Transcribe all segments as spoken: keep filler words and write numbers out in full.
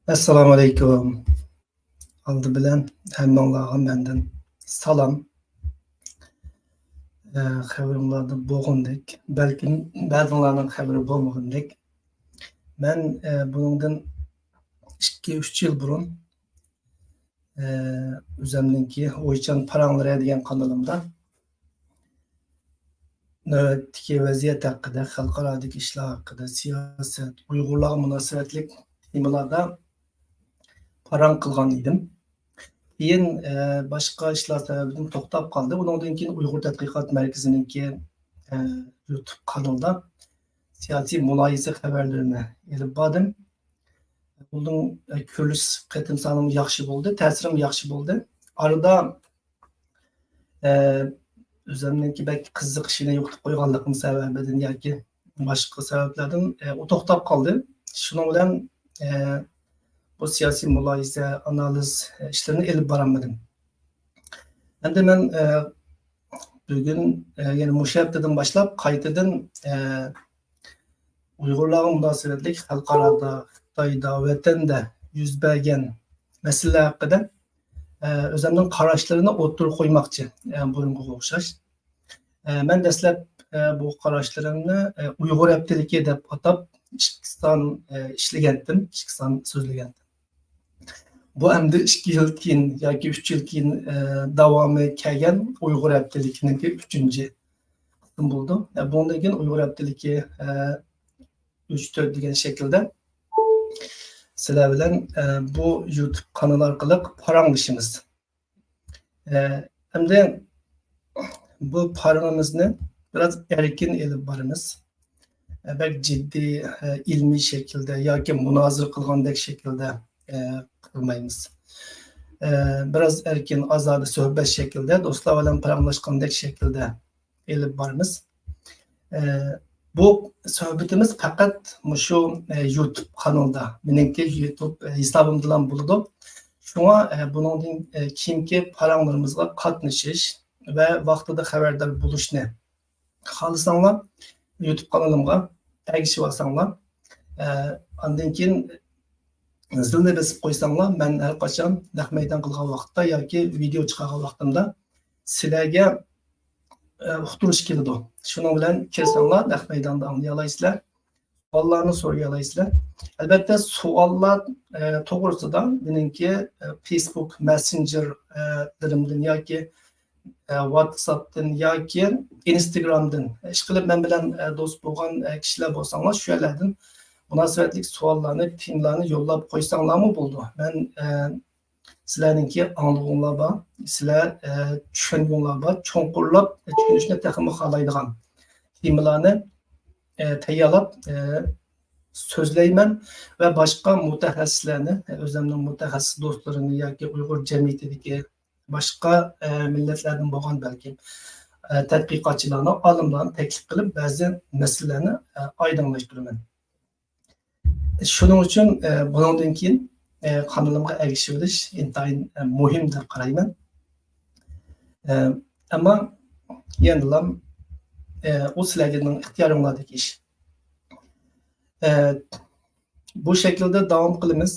ئەسسالامۇئەلەيكۇم. ئالدى بىلەن ھەممىڭلارغا مەندىن سالام. ئە، خەۋىرىڭلاردا بولغىنىدەك، بەلكىم بەزىڭلارنىڭ خەۋىرى بولمىغىنىدەك. مەن، ئە، بۇنىڭدىن ئىككى، ئۈچ يىل بۇرۇن، ئە، ئۆزەمنىڭكى ئويچان پاراڭلىرى دېگەن قانىلىمدا نۆۋەتتىكى ۋەزىيەت ھەققىدە، خەلقئارادىكى ئىشلار ھەققىدە، سىياسەت، ئۇيغۇرلارغا مۇناسىۋەتلىك تېمىلاردا پاراڭ قىلغان ئىدىم. كېيىن، ئە، باشقا ئىشلار سەۋەبىدىن توختاپ قالدى. ئۇنىڭدىن كېيىن ئۇيغۇر تەتقىقات مەركىزىنىڭكى، ئە، يۇتۇب قانىلىدا سىياسىي مۇلاھىزە خەۋەرلىرىنى ئېلىپ باردىم. بۇنىڭ، ئە، كۆرۈلۈش قېتىم سانىمۇ ياخشى بولدى، تەسىرىمۇ ياخشى بولدى. ئارىدا، ئە، ئۆزۈمنىڭكى بەك قىزىقىشىنى يوقىتىپ قويغانلىقىم سەۋەبىدىن ياكى باشقا سەۋەبلەردىن، ئە، ئۇ توختاپ قالدى. شۇنىڭ بىلەن، ئە، بۇ سىياسىي مۇلاھىزە، ئانالىز، ئە، ئىشلىرىنى ئېلىپ بارالمىدىم. ئەمدى مەن، ئە، بۈگۈن، ئە، يەنە مۇشۇ ھەپتىدىن باشلاپ قايتىدىن، ئە، ئۇيغۇرلارغا مۇناسىۋەتلىك خەلقئارادا، خىتايدا، ۋەتەندە يۈز بەرگەن مەسىلىلەر ھەققىدە، ئە، ئۆزۈمنىڭ قاراشلىرىنى ئوتتۇرىغا قويماقچى، ئە، بۇرۇنقىغا ئوخشاش. ئە، مەن دەسلەپ، ئە، بۇ قاراشلىرىمنى، ئە، ئۇيغۇر ھەپتىلىكى دەپ ئاتاپ، ئىككى سان، ئە، ئىشلىگەنتىم، ئىككى سان سۆزلىگەنتىم. بۇ ئەمدى ئىككى يىل كېيىن ياكى ئۈچ يىل كېيىن، ئە، داۋامى كەلگەن ئۇيغۇر ھەپتىلىكىنىڭكى ئۈچىنچى قىسمى بولىدۇ. ئە، بۇندىن كېيىن ئۇيغۇر ھەپتىلىكى، ئە، ئۈچ تۆت دېگەن شەكىلدە سىلەر بىلەن، ئە، بۇ يۇتۇب قانىلى ئارقىلىق پاراڭلىشىمىز. ئە، ئەمدى بۇ پاراڭىمىزنى بىراز ئەركىن ئېلىپ بارىمىز. ئە، بەك جىددىي، ئە، ئىلمىي شەكىلدە ياكى مۇنازىرە قىلغاندەك شەكىلدە، ئە، قىلمايمىز. ئە، بىراز ئەركىن، ئازادە سۆھبەت شەكلىدە، دوستلار بىلەن پاراڭلاشقاندەك شەكىلدە ئېلىپ بارىمىز. ئە، بۇ سۆھبىتىمىز پەقەت مۇشۇ، ئە، يۇتۇب قانىلىدا، مېنىڭكى يۇتۇب ھېسابىمدىلا بولىدۇ. شۇڭا، ئە، بۇنىڭدىن، ئە، كېيىنكى پاراڭلىرىمىزغا قاتنىشىش ۋە ۋاقتىدا خەۋەردار بولۇشنى خالىساڭلار، يۇتۇب قانىلىمغا ئەگىشىۋالساڭلار، ئە، ئاندىن كېيىن زىلنى بېسىپ قويساڭلار، مەن ھەر قاچان نەق مەيدان قىلغان ۋاقىتتا ياكى ۋىدېئو چىقارغان ۋاقتىمدا سىلەرگە، ئە، ئۇقتۇرۇش كېلىدۇ. شۇنىڭ بىلەن كىرسەڭلار، نەق مەيداندا ئاڭلىيالايسىلەر. سوئاللارنى سورىيالايسىلەر. ئەلۋەتتە، سوئاللار، ئە، توغرىسىدا مېنىڭكى، ئە، فېيسبۇك مەسسېنجېر، ئە، لىرىمدىن ياكى، ئە، ۋاتساپتىن ياكى ئىنستاگرامدىن، ئىشقىلىپ مەن بىلەن، ئە، دوست بولغان، ئە، كىشىلەر بولساڭلار، شۇ يەرلەردىن مۇناسىۋەتلىك سوئاللارنى، تېمىلارنى يوللاپ قويساڭلارمۇ بولىدۇ. مەن، ئە، سىلەرنىڭكى ئاڭلىغۇڭلار بار، سىلەر، ئە، چۈشەنگۈڭلار بار، چوڭقۇرلاپ چۈشىنىشنى تېخىمۇ خالايدىغان تېمىلارنى، ئە، تەييارلاپ، ئە، سۆزلەيمەن ۋە باشقا مۇتەخەسسىسلەرنى، ئۆزۈمنىڭ مۇتەخەسسىس دوستلىرىنى ياكى ئۇيغۇر جەمئىيىتىدىكى باشقا، ئە، مىللەتلەردىن بولغان بەلكىم، ئە، تەتقىقاتچىلارنى، ئالىملارنى تەكلىپ قىلىپ بەزى مەسىلىلەرنى، ئە، ئايدىڭلاشتۇرىمەن. شۇنىڭ ئۈچۈن، ئە، بۇنىڭدىن كېيىن، ئە، قانىلىمغا ئەگىشىۋېلىش ئىنتايىن، ئە، مۇھىم دەپ قارايمەن. ئە، ئەمما يەنىلا، ئە، ئۇ سىلەرنىڭ ئىختىيارىڭلاردىكى ئىش. ئە، بۇ شەكىلدە داۋام قىلىمىز.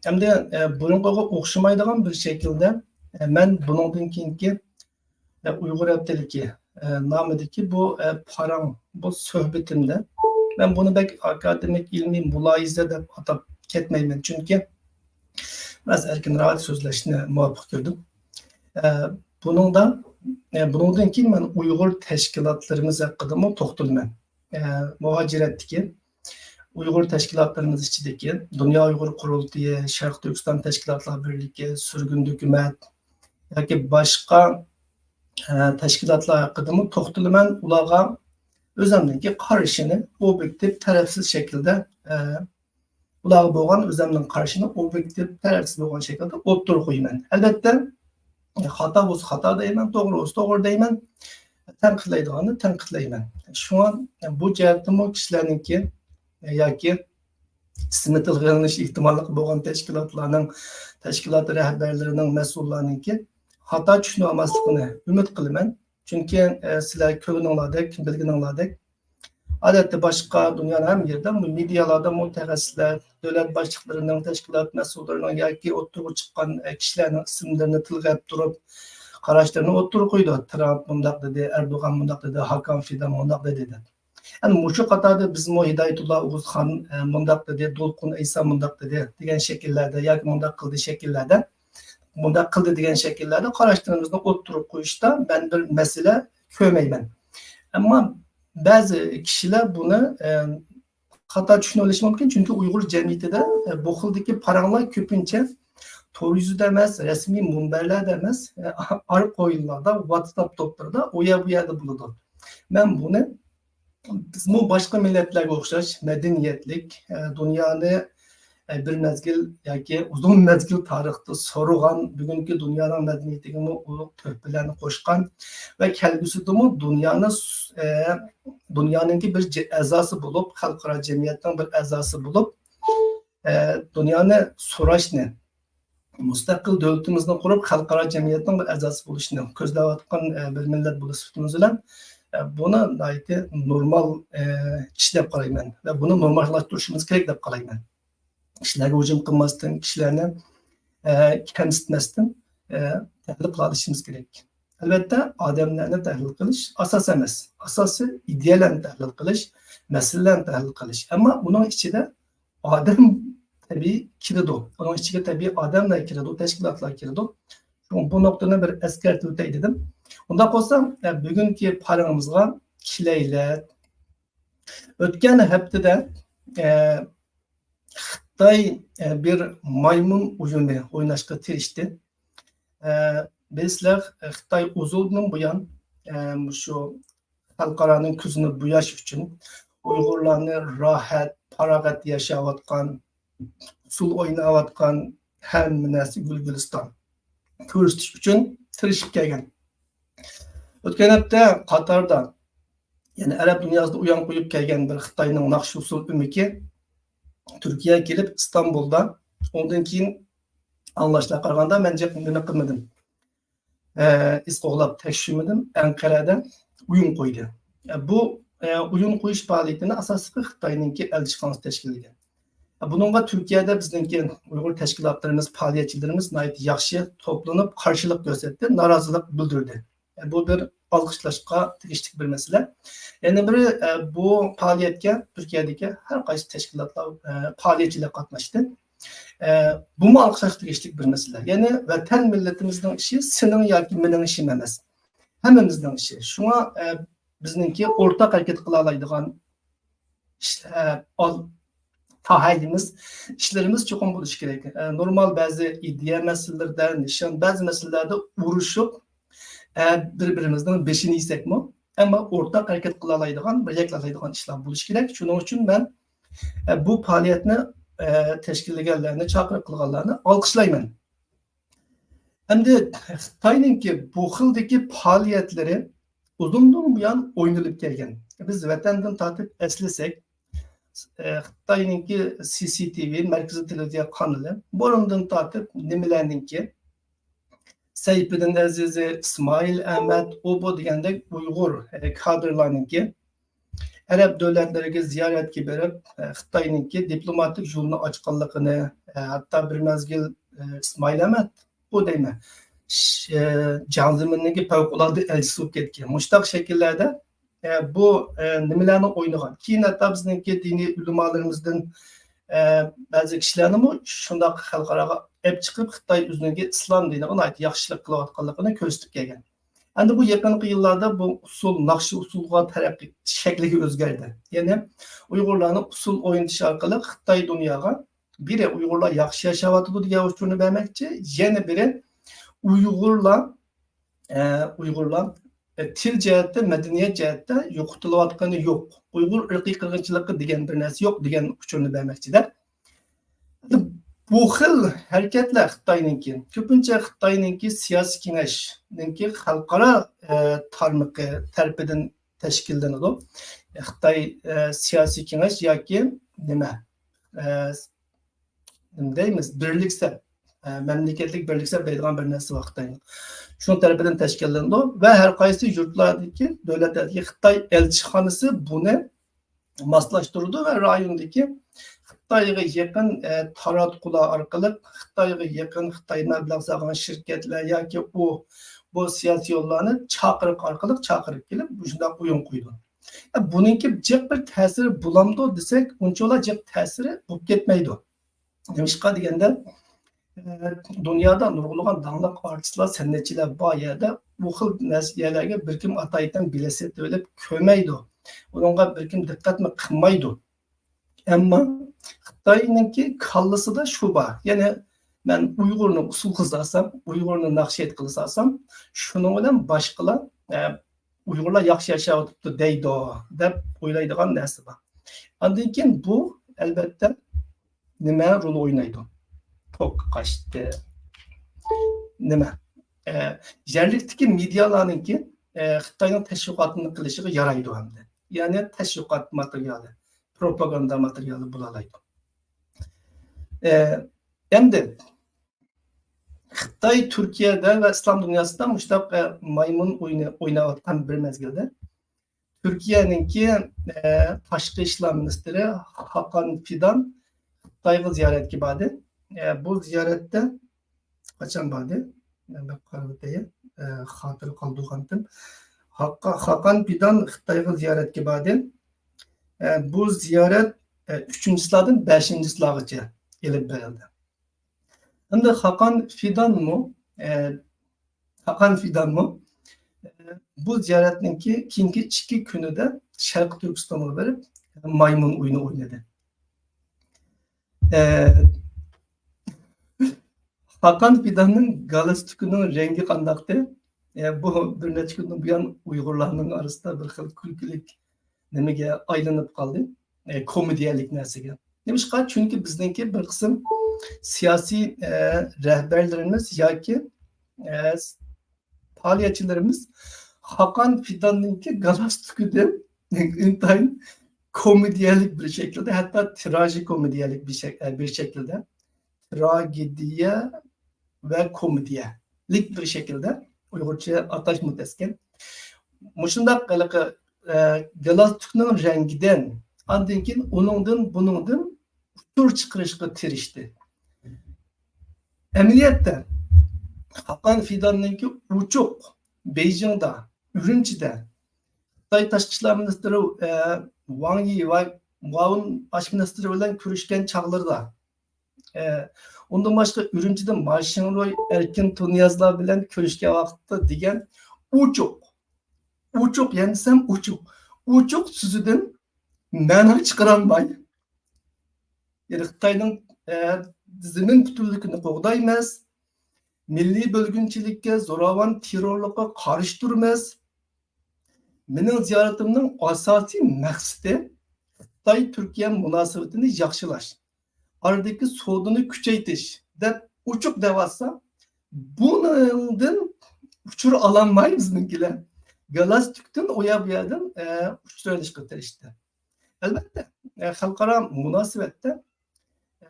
ئەمدى، ئە، بۇرۇنقىغا ئوخشىمايدىغان بىر شەكىلدە، ئە، مەن بۇنىڭدىن كېيىنكى ئۇيغۇر ھەپتىلىكى، ئە، نامىدىكى بۇ، ئە، پاراڭ، بۇ سۆھبىتىمدە مەن بۇنى بەك ئاكادېمىك ئىلمىي مۇلاھىزە دەپ ئاتاپ كەتمەيمەن، چۈنكى بىراز ئەركىنراق سۆزلەشنى مۇۋاپىق كۆردۈم. ئە، بۇنىڭدا، ئە، بۇنىڭدىن كېيىن مەن ئۇيغۇر تەشكىلاتلىرىمىز ھەققىدىمۇ توختىلىمەن. ئە، مۇھاجىرەتتىكى ئۇيغۇر تەشكىلاتلىرىمىز ئىچىدىكى دۇنيا ئۇيغۇر قۇرۇلتىيى، شەرقىي تۈركىستان تەشكىلاتلار بىرلىكى، سۈرگۈندە ھۆكۈمەت ياكى باشقا، ئە، تەشكىلاتلار ھەققىدىمۇ توختىلىمەن. ئۇلارغا ئۆزۈمنىڭكى قارىشىنى ئوبيېكتىپ، تەرەپسىز شەكىلدە، ئە، ئۇلارغا بولغان ئۆزۈمنىڭ قارىشىنى ئوبيېكتىپ، تەرەپسىز بولغان شەكىلدە ئوتتۇرىغا قويىمەن. ئەلۋەتتە، خاتا بولسا خاتا دەيمەن، توغرا بولسا توغرا دەيمەن، تەنقىدلەيدىغاننى تەنقىدلەيمەن. شۇڭا بۇ جەھەتتىمۇ كىشىلەرنىڭكى ياكى ئىسمى تىلغا ئېلىنىش ئېھتىماللىقى بولغان تەشكىلاتلارنىڭ، تەشكىلات رەھبەرلىرىنىڭ، مەسئۇللارنىڭكى خاتا چۈشىنىۋالماسلىقىنى ئۈمىد قىلىمەن. چۈنكى، ئە، سىلەر كۆرگىنىڭلاردەك، بىلگىنىڭلاردەك، ئادەتتە باشقا دۇنيانىڭ ھەممە يېرىدە مېدىيالاردا مۇتەخەسسىسلەر، دۆلەت باشلىقلىرىنىڭ، تەشكىلات مەسئۇللىرىنىڭ ياكى ئوتتۇرىغا چىققان، ئە، كىشىلەرنىڭ ئىسىملىرىنى تىلغا ئېلىپ تۇرۇپ، قاراشلىرىنى ئوتتۇرىغا قويىدۇ. ترامپ مۇنداق دېدى، ئەردوغان مۇنداق دېدى، ھاكان فىدان مۇنداق دېدى دەپ. ئەنە مۇشۇ قاتاردا بىزمۇ ھىدايەتۇللا ئوغۇزخان، ئە، مۇنداق دېدى، دولقۇن ئەيسا مۇنداق دېدى دېگەن شەكىللەردە ياكى مۇنداق قىلدى شەكىللەردە، مۇنداق قىلدى دېگەن شەكىللەردە قاراشلىرىمىزنى ئوتتۇرىغا قويۇشتا مەن بىر مەسىلە كۆرمەيمەن. ئەمما بەزى كىشىلەر بۇنى، ئە، خاتا چۈشىنىۋېلىشى مۇمكىن، چۈنكى ئۇيغۇر جەمئىيىتىدە، ئە، بۇ خىلدىكى پاراڭلار كۆپىنچە تور يۈزىدە ئەمەس، رەسمىي مۇنبەرلەردە ئەمەس، ئە، ئارقا ئويۇنلاردا، ۋاتساپ توپلىرىدا، ئۇ يەر بۇ يەردە بولىدۇ. مەن بۇنى بىزمۇ باشقا مىللەتلەرگە ئوخشاش مەدەنىيەتلىك، ئە، دۇنيانى، ئە، بىر مەزگىل ياكى ئۇزۇن مەزگىل تارىختا سورۇغان، بۈگۈنكى دۇنيانىڭ مەدەنىيىتىگىمۇ ئۇلۇغ تۆھپىلەرنى قوشقان ۋە كەلگۈسىدىمۇ دۇنيانى س-، ئە، دۇنيانىڭكى بىر جە-، ئەزاسى بولۇپ، خەلقئارا جەمئىيەتنىڭ بىر ئەزاسى بولۇپ، ئە، دۇنيانى سوراشنى، مۇستەقىل دۆلىتىمىزنى قۇرۇپ، خەلقئارا جەمئىيەتنىڭ بىر ئەزاسى بولۇشنى كۆزلەۋاتقان، ئە، بىر مىللەت بولۇش سۈپىتىمىز بىلەن، ئە، بۇنى ناھايىتى نورمال، ئە، ئىش دەپ قارايمەن ۋە بۇنى نورماللاشتۇرۇشىمىز كېرەك دەپ قارايمەن. كىشىلەرگە ھۇجۇم قىلماستىن، كىشىلەرنى، ئە، كەمسىتمەستىن، ئە، تەھلىل قىلالىشىمىز كېرەك. ئەلۋەتتە، ئادەملەرنى تەھلىل قىلىش ئاساس ئەمەس. ئاساسى ئىدىيەلەرنى تەھلىل قىلىش، مەسىلىلەرنى تەھلىل قىلىش. ئەمما ئۇنىڭ ئىچىدە ئادەم تەبىئىي كىرىدۇ. ئۇنىڭ ئىچىگە تەبىئىي ئادەملەر كىرىدۇ، تەشكىلاتلار كىرىدۇ. شۇڭا بۇ نۇقتىنى بىر ئەسكەرتىۋېتەي دېدىم. ئۇنداق بولسا، ئە، بۈگۈنكى پارىڭىمىزغا كېلەيلى. ئۆتكەن ھەپتىدە، ئە، خىتاي، ئە، بىر مايمۇن ئويۇنى ئويناشقا تىرىشتى. ئە، بىلىسىلەر، خىتاي ئۇزۇندىن بۇيان، ئە، مۇشۇ خەلقئارانىڭ كۆزىنى بوياش ئۈچۈن، ئۇيغۇرلارنى راھەت، پاراغەت ياشاۋاتقان، ئۇسسۇل ئويناۋاتقان، ھەممە نەرسە گۈل-گۈلىستان كۆرسىتىش ئۈچۈن تىرىشىپ كەلگەن. ئۆتكەن ھەپتە قاتاردا، يەنى ئەرەب دۇنياسىدا ئويۇن قويۇپ كەلگەن بىر خىتاينىڭ ناخشا-ئۇسسۇل ئۆمىكى تۈركىيەگە كېلىپ، ئىستانبۇلدا، ئۇندىن كېيىن ئاڭلاشلارغا قارىغاندا، مەن جىق نېمە قىلمىدىم. ئە، ئىز قوغلاپ تەكشۈرمىدىم، ئەنقەرەدە ئويۇن قويدى. ئە، بۇ، ئە، ئويۇن قويۇش پائالىيىتىنى ئاساسلىقى خىتاينىڭكى ئەلچىخانىسى تەشكىللىگەن. ئە، بۇنىڭغا تۈركىيەدە بىزنىڭكى ئۇيغۇر تەشكىلاتلىرىمىز، پائالىيەتچىلىرىمىز ناھايىتى ياخشى توپلىنىپ قارشىلىق كۆرسەتتى، نارازىلىق بىلدۈردى. ئە، بۇ بىر ئالقىشلاشقا تېگىشلىك بىر مەسىلە. يەنە بىرى، ئە، بۇ پائالىيەتكە تۈركىيەدىكى ھەر قايسى تەشكىلاتلار، ئە، پائالىيەتچىلەر قاتناشتى. ئە، بۇمۇ ئالقىشلاشقا تېگىشلىك بىر مەسىلە. يەنى ۋەتەن مىللىتىمىزنىڭ ئىشى سېنىڭ ياكى مېنىڭ ئىشىم ئەمەس. ھەممىمىزنىڭ ئىشى. شۇڭا، ئە، بىزنىڭكى ئورتاق ھەرىكەت قىلالايدىغان ئىش-، ئە، ئال-، ساھەيلىمىز، ئىشلىرىمىز چوقۇم بولۇشى كېرەك. ئە، نورمال بەزى ئىدىيە مەسىلىلىرىدە، نىشان، بەزى مەسىلىلەردە ئۇرۇشۇپ، ئە، بىر-بىرىمىزنىڭ بېشىنى يېسەكمۇ، ئەمما ئورتاق ھەرىكەت قىلالايدىغان، بىرلىكلەشەلەيدىغان ئىشلار بولۇشى كېرەك. شۇنىڭ ئۈچۈن مەن، ئە، بۇ پائالىيەتنى، ئە، تەشكىللىگەنلەرنى، چاقىرىق قىلغانلارنى ئالقىشلايمەن. ئەمدى خىتاينىڭكى بۇ خىلدىكى پائالىيەتلىرى ئۇزۇندىن بۇيان ئوينىلىپ كەلگەن. بىز ۋەتەندىن تارتىپ ئەسلىسەك، ئە، خىتاينىڭكى سى سى تى ۋى، مەركىزىي تېلېۋىزىيە قانىلى، بۇرۇندىن تارتىپ نېمىلەرنىڭكى، سەيپىدىن ئەزىزى، ئىسمائىل ئەمەت، ئۇ بۇ دېگەندەك ئۇيغۇر، ئە، كادىرلارنىڭكى ئەرەب دۆلەتلىرىگە زىيارەتكە بېرىپ، ئە، خىتاينىڭكى دىپلوماتىك يولىنى ئاچقانلىقىنى، ئە، ھەتتا بىر مەزگىل، ئە، ئىسمائىل ئەمەت، بۇ دەيمەن، ش-، ئە، جياڭزىمىننىڭكى پەۋقۇلئاددە ئەلچىسى بولۇپ كەتكەن. مۇشۇنداق شەكىللەردە، ئە، بۇ، ئە، نېمىلەرنى ئوينىغان. كېيىن ھەتتا بىزنىڭكى دىنىي ئۆلىمالىرىمىزدىن، ئە، بەزى كىشىلەرنىمۇ شۇنداق خەلقئاراغا ئەپ چىقىپ، خىتاي ئۆزىنىڭكى ئىسلام دىنىغا ناھايىتى ياخشىلىق قىلىۋاتقانلىقىنى كۆرسىتىپ كەلگەن. ئەمدى بۇ يېقىنقى يىللاردا بۇ ئۇسسۇل، ناخشا ئۇسسۇلغا تەرەققىي، شەكلىگە ئۆزگەردى. يەنى ئۇيغۇرلارنى ئۇسسۇل ئوينىتىش ئارقىلىق خىتاي دۇنياغا بىرى ئۇيغۇرلار ياخشى ياشاۋاتىدۇ دېگەن ئۇچۇرنى بەرمەكچى، يەنە بىرى ئۇيغۇرلار، ئە، ئۇيغۇرلار، ئە، تىل جەھەتتە، مەدەنىيەت جەھەتتە يوقىتىلىۋاتقىنى يوق، ئۇيغۇر ئىرقىي قىرغىنچىلىقى دېگەن بىر نەرسە يوق دېگەن ئۇچۇرنى بەرمەكچىدە. بۇ خىل ھەرىكەتلەر خىتاينىڭكى، كۆپىنچە خىتاينىڭكى سىياسىي كېڭەشنىڭكى خەلقئارا، ئە، تارمىقى تەرىپىدىن تەشكىللىنىدۇ. خىتاي، ئە، سىياسىي كېڭەش ياكى نېمە، ئە، نېمە دەيمىز، بىرلىكسە، ئە، مەملىكەتلىك بىرلىكسە دەيدىغان بىر نەرسە بار خىتاينىڭ. شۇنىڭ تەرىپىدىن تەشكىللىنىدۇ ۋە ھەر قايسى يۇرتلاردىكى، دۆلەتلەردىكى خىتاي ئەلچىخانىسى بۇنى ماسلاشتۇرىدۇ ۋە رايوندىكى خىتايغا يېقىن، ئە، تاراتقۇلار ئارقىلىق، خىتايغا يېقىن، خىتاي مەبلەغ سالغان شىركەتلەر ياكى ئۇ، بۇ سىياسىيونلارنى چاقىرىق ئارقىلىق چاقىرىپ كېلىپ، مۇشۇنداق ئويۇن قويىدۇ. ئە، بۇنىڭكى جىق بىر تەسىرى بولامدۇ دېسەك، ئۇنچىۋالا جىق تەسىرى بولۇپ كەتمەيدۇ. نېمىشقا دېگەندە، ئە، دۇنيادا نۇرغۇنلىغان داڭلىق ئارتىسلار، سەنئەتچىلەر بار يەردە ئۇ خىل نەرسە، يەرلەرگە بىر كىم ئاتايىتەن بېلەت سېتىۋېلىپ كۆرمەيدۇ. ئۇنىڭغا بىر كىم دىققەتمۇ قىلمايدۇ. ئەمما خىتاينىڭكى كاللىسىدا شۇ بار. يەنى مەن ئۇيغۇرنى ئۇسسۇل قىلسا ئالسام، ئۇيغۇرنى ناخشىيات قىلسا ئالسام، شۇنىڭ بىلەن باشقىلار، ئە، ئۇيغۇرلار ياخشى ياشاۋاتىپتۇ دەيدۇ، دەپ ئويلايدىغان نەرسە بار. ئاندىن كېيىن بۇ، ئەلبەتتە، نېمە رول ئوينايدۇ؟ توك قاچتى. نېمە؟ ئە، يەرلىكتىكى مېدىيالارنىڭكى، ئە، خىتاينىڭ تەشۋىقاتىنى قىلىشىغا يارايدۇ ئەمدى. يەنى تەشۋىقات ماتېرىيالى، پروپاگاندا ماتېرىيالى بولالايدۇ. ئە، ئەمدى خىتاي تۈركىيەدە ۋە ئىسلام دۇنياسىدا مۇشۇنداق، ئە، مايمۇن ئوينا-، ئويناۋاتقان بىر مەزگىلدە تۈركىيەنىڭكى، ئە، تاشقى ئىشلار مىنىستىرى خاقان فىدان خىتايغا زىيارەتكە باردى. ئە، بۇ زىيارەتتە قاچان باردى؟ مەن بىر قاراپ ئۆتەي. ئە، خاتىرە قالدۇرغانتىم. خاقا-، خاقان فىدان خىتايغا زىيارەتكە باردى. ئە، بۇ زىيارەت، ئە، ئۈچىنچىسىلاردىن بەشىنچىسىلارغىچە ئېلىپ بېرىلدى. ئەمدى خاقان فىدانمۇ، ئە، خاقان فىدانمۇ، ئە، بۇ زىيارەتنىڭكى كېيىنكى ئىككى كۈنىدە شەرقىي تۈركىستانغا بېرىپ، مايمۇن ئويۇنى ئوينىدى. ئە، خاقان فىداننىڭ گالستۇكىنىڭ رەڭگى قانداقتى؟ ئە، بۇ بىر نەچچە كۈندىن بۇيان ئۇيغۇرلارنىڭ ئارىسىدا بىر خىل كۈلكىلىك نېمىگە ئايلىنىپ قالدى. ئە، كومېدىيەلىك نەرسىگە. نېمىشقا؟ چۈنكى بىزنىڭكى بىر قىسىم سىياسىي، ئە، رەھبەرلىرىمىز ياكى، ئە، پائالىيەتچىلىرىمىز خاقان فىداننىڭكى گالستۇكىدىن ئىنتايىن كومېدىيەلىك بىر شەكىلدە، ھەتتا تراژىكومېدىيەلىك بىر شەك-، ئە، بىر شەكىلدە، تراگېدىيە ۋە كومېدىيەلىك بىر شەكىلدە، ئۇيغۇرچە ئاتاشمۇ تەسكەن. مۇشۇنداق ھېلىقى، ئە، گالستۇكنىڭ رەڭگىدىن، ئاندىن كېيىن ئۇنىڭدىن، بۇنىڭدىن ئۇچۇر چىقىرىشقا تىرىشتى. ئەمەلىيەتتە، خاقان فىداننىڭكى ئوچۇق بېيجىڭدا، ئۈرۈمچىدە خىتاي تاشقى ئىشلار مىنىستىرى، ئە، ۋاڭ يى ۋە مۇئاۋىن باش مىنىستىرى بىلەن كۆرۈشكەن چاغلىرىدا، ئە، ئۇندىن باشقا ئۈرۈمچىدە ما شىڭرۇي، ئەركىن تۇنىيازلار بىلەن كۆرۈشكەن ۋاقىتتا دېگەن ئوچۇق، ئوچۇق، يەنە دېسەم ئوچۇق، ئوچۇق سۆزىدىن مەنا چىقىرالماي، يەنى خىتاينىڭ، ئە، زېمىن پۈتۈنلۈكىنى قوغدايمىز، مىللىي بۆلگۈنچىلىككە، زوراۋان تېررورلۇققا قارشى تۇرىمىز. مېنىڭ زىيارىتىمنىڭ ئاساسىي مەقسىتى خىتاي-تۈركىيە مۇناسىۋىتىنى ياخشىلاش، ئارىدىكى سودىنى كۈچەيتىش، دەپ ئوچۇق دەۋاتسا، بۇنىڭدىن ئۇچۇر ئالالماي بىزنىڭكىلەر گالاستۈكتىن ئۇ يەر بۇ يەردىن، ئە، ئۇچۇر ئېلىشقا تىرىشتى. ئەلۋەتتە، ئە، خەلقئارا مۇناسىۋەتتە، ئە،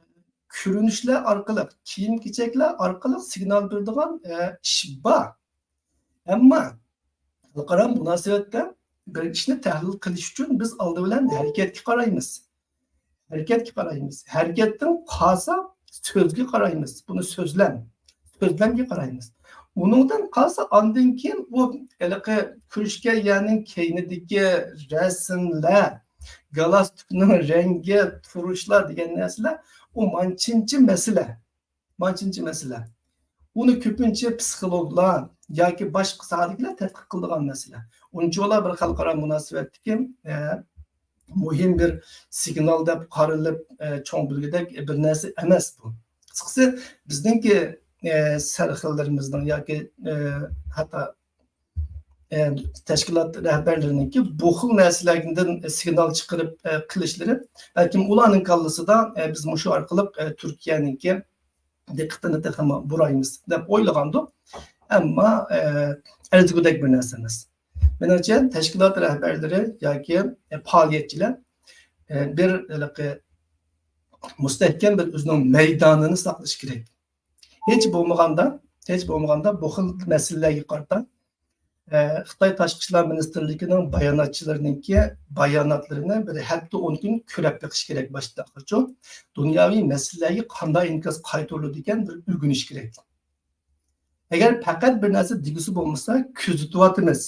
كۆرۈنۈشلەر ئارقىلىق، كىيىم-كېچەكلەر ئارقىلىق سىگنال بېرىدىغان، ئە، ئىش بار. ئەمما خەلقئارا مۇناسىۋەتتە بىر ئىشنى تەھلىل قىلىش ئۈچۈن بىز ئالدى بىلەن ھەرىكەتكە قارايمىز. ھەرىكەتكە قارايمىز. ھەرىكەتتىن قالسا سۆزگە قارايمىز. بۇنى سۆزلەم، سۆزلەمگە قارايمىز. ئۇنىڭدىن قالسا ئاندىن كېيىن ئۇ ھېلىقى كۆرۈشكەن يەرنىڭ كەينىدىكى رەسىملەر، گالاستۇكنىڭ رەڭگى، تۇرۇشلار دېگەن نەرسىلەر ئۇ مانچىنچە مەسىلە. مانچىنچە مەسىلە. ئۇنى كۆپىنچە پسىخولوگلار ياكى باشقا ساھەدىكىلەر تەتقىق قىلىدىغان مەسىلە. ئۇنچىۋالا بىر خەلقئارا مۇناسىۋەتتىكى، ئە، مۇھىم بىر سىگنال دەپ قارىلىپ، ئە، چوڭ بىلگۈدەك بىر نەرسە ئەمەس بۇ. قىسقىسى، بىزنىڭكى، ئە، سەرخىللىرىمىزنىڭ ياكى، ئە، ھەتتا، ئە، تەشكىلات رەھبەرلىرىنىڭكى بۇ خىل نەرسىلەردىن سىگنال چىقىرىپ، ئە، قىلىشلىرى، بەلكىم ئۇلارنىڭ كاللىسىدا، ئە، بىز مۇشۇ ئارقىلىق، ئە، تۈركىيەنىڭكى دىققىتىنى تېخىمۇ بۇرايمىز دەپ ئويلىغاندۇ. ئەمما، ئە، ئەرزىگۈدەك بىر نەرسە ئەمەس. مېنىڭچە، تەشكىلات رەھبەرلىرى ياكى، ئە، پائالىيەتچىلەر، ئە، بىر ھېلىقى مۇستەھكەم بىر ئۆزىنىڭ مەيدانىنى ساقلىشى كېرەك. ھېچ بولمىغاندا، ھېچ بولمىغاندا بۇ خىل مەسىلىلەرگە قارىتا ئە، خىتاي تاشقى ئىشلار مىنىستىرلىكىنىڭ باياناتچىلىرىنىڭكى باياناتلىرىنى بىر ھەپتە، ئون كۈن كۆرۈپ بېقىش كېرەك باشتىن ئاخىرچۇ. دۇنياۋى مەسىلىلەرگە قانداق ئىنكاس قايتۇرۇلىدىكەن، بىر ئۆگىنىش كېرەك. ئەگەر پەقەت بىر نەرسە دېگۈسى بولمىسا، كۆزىتىۋاتىمىز.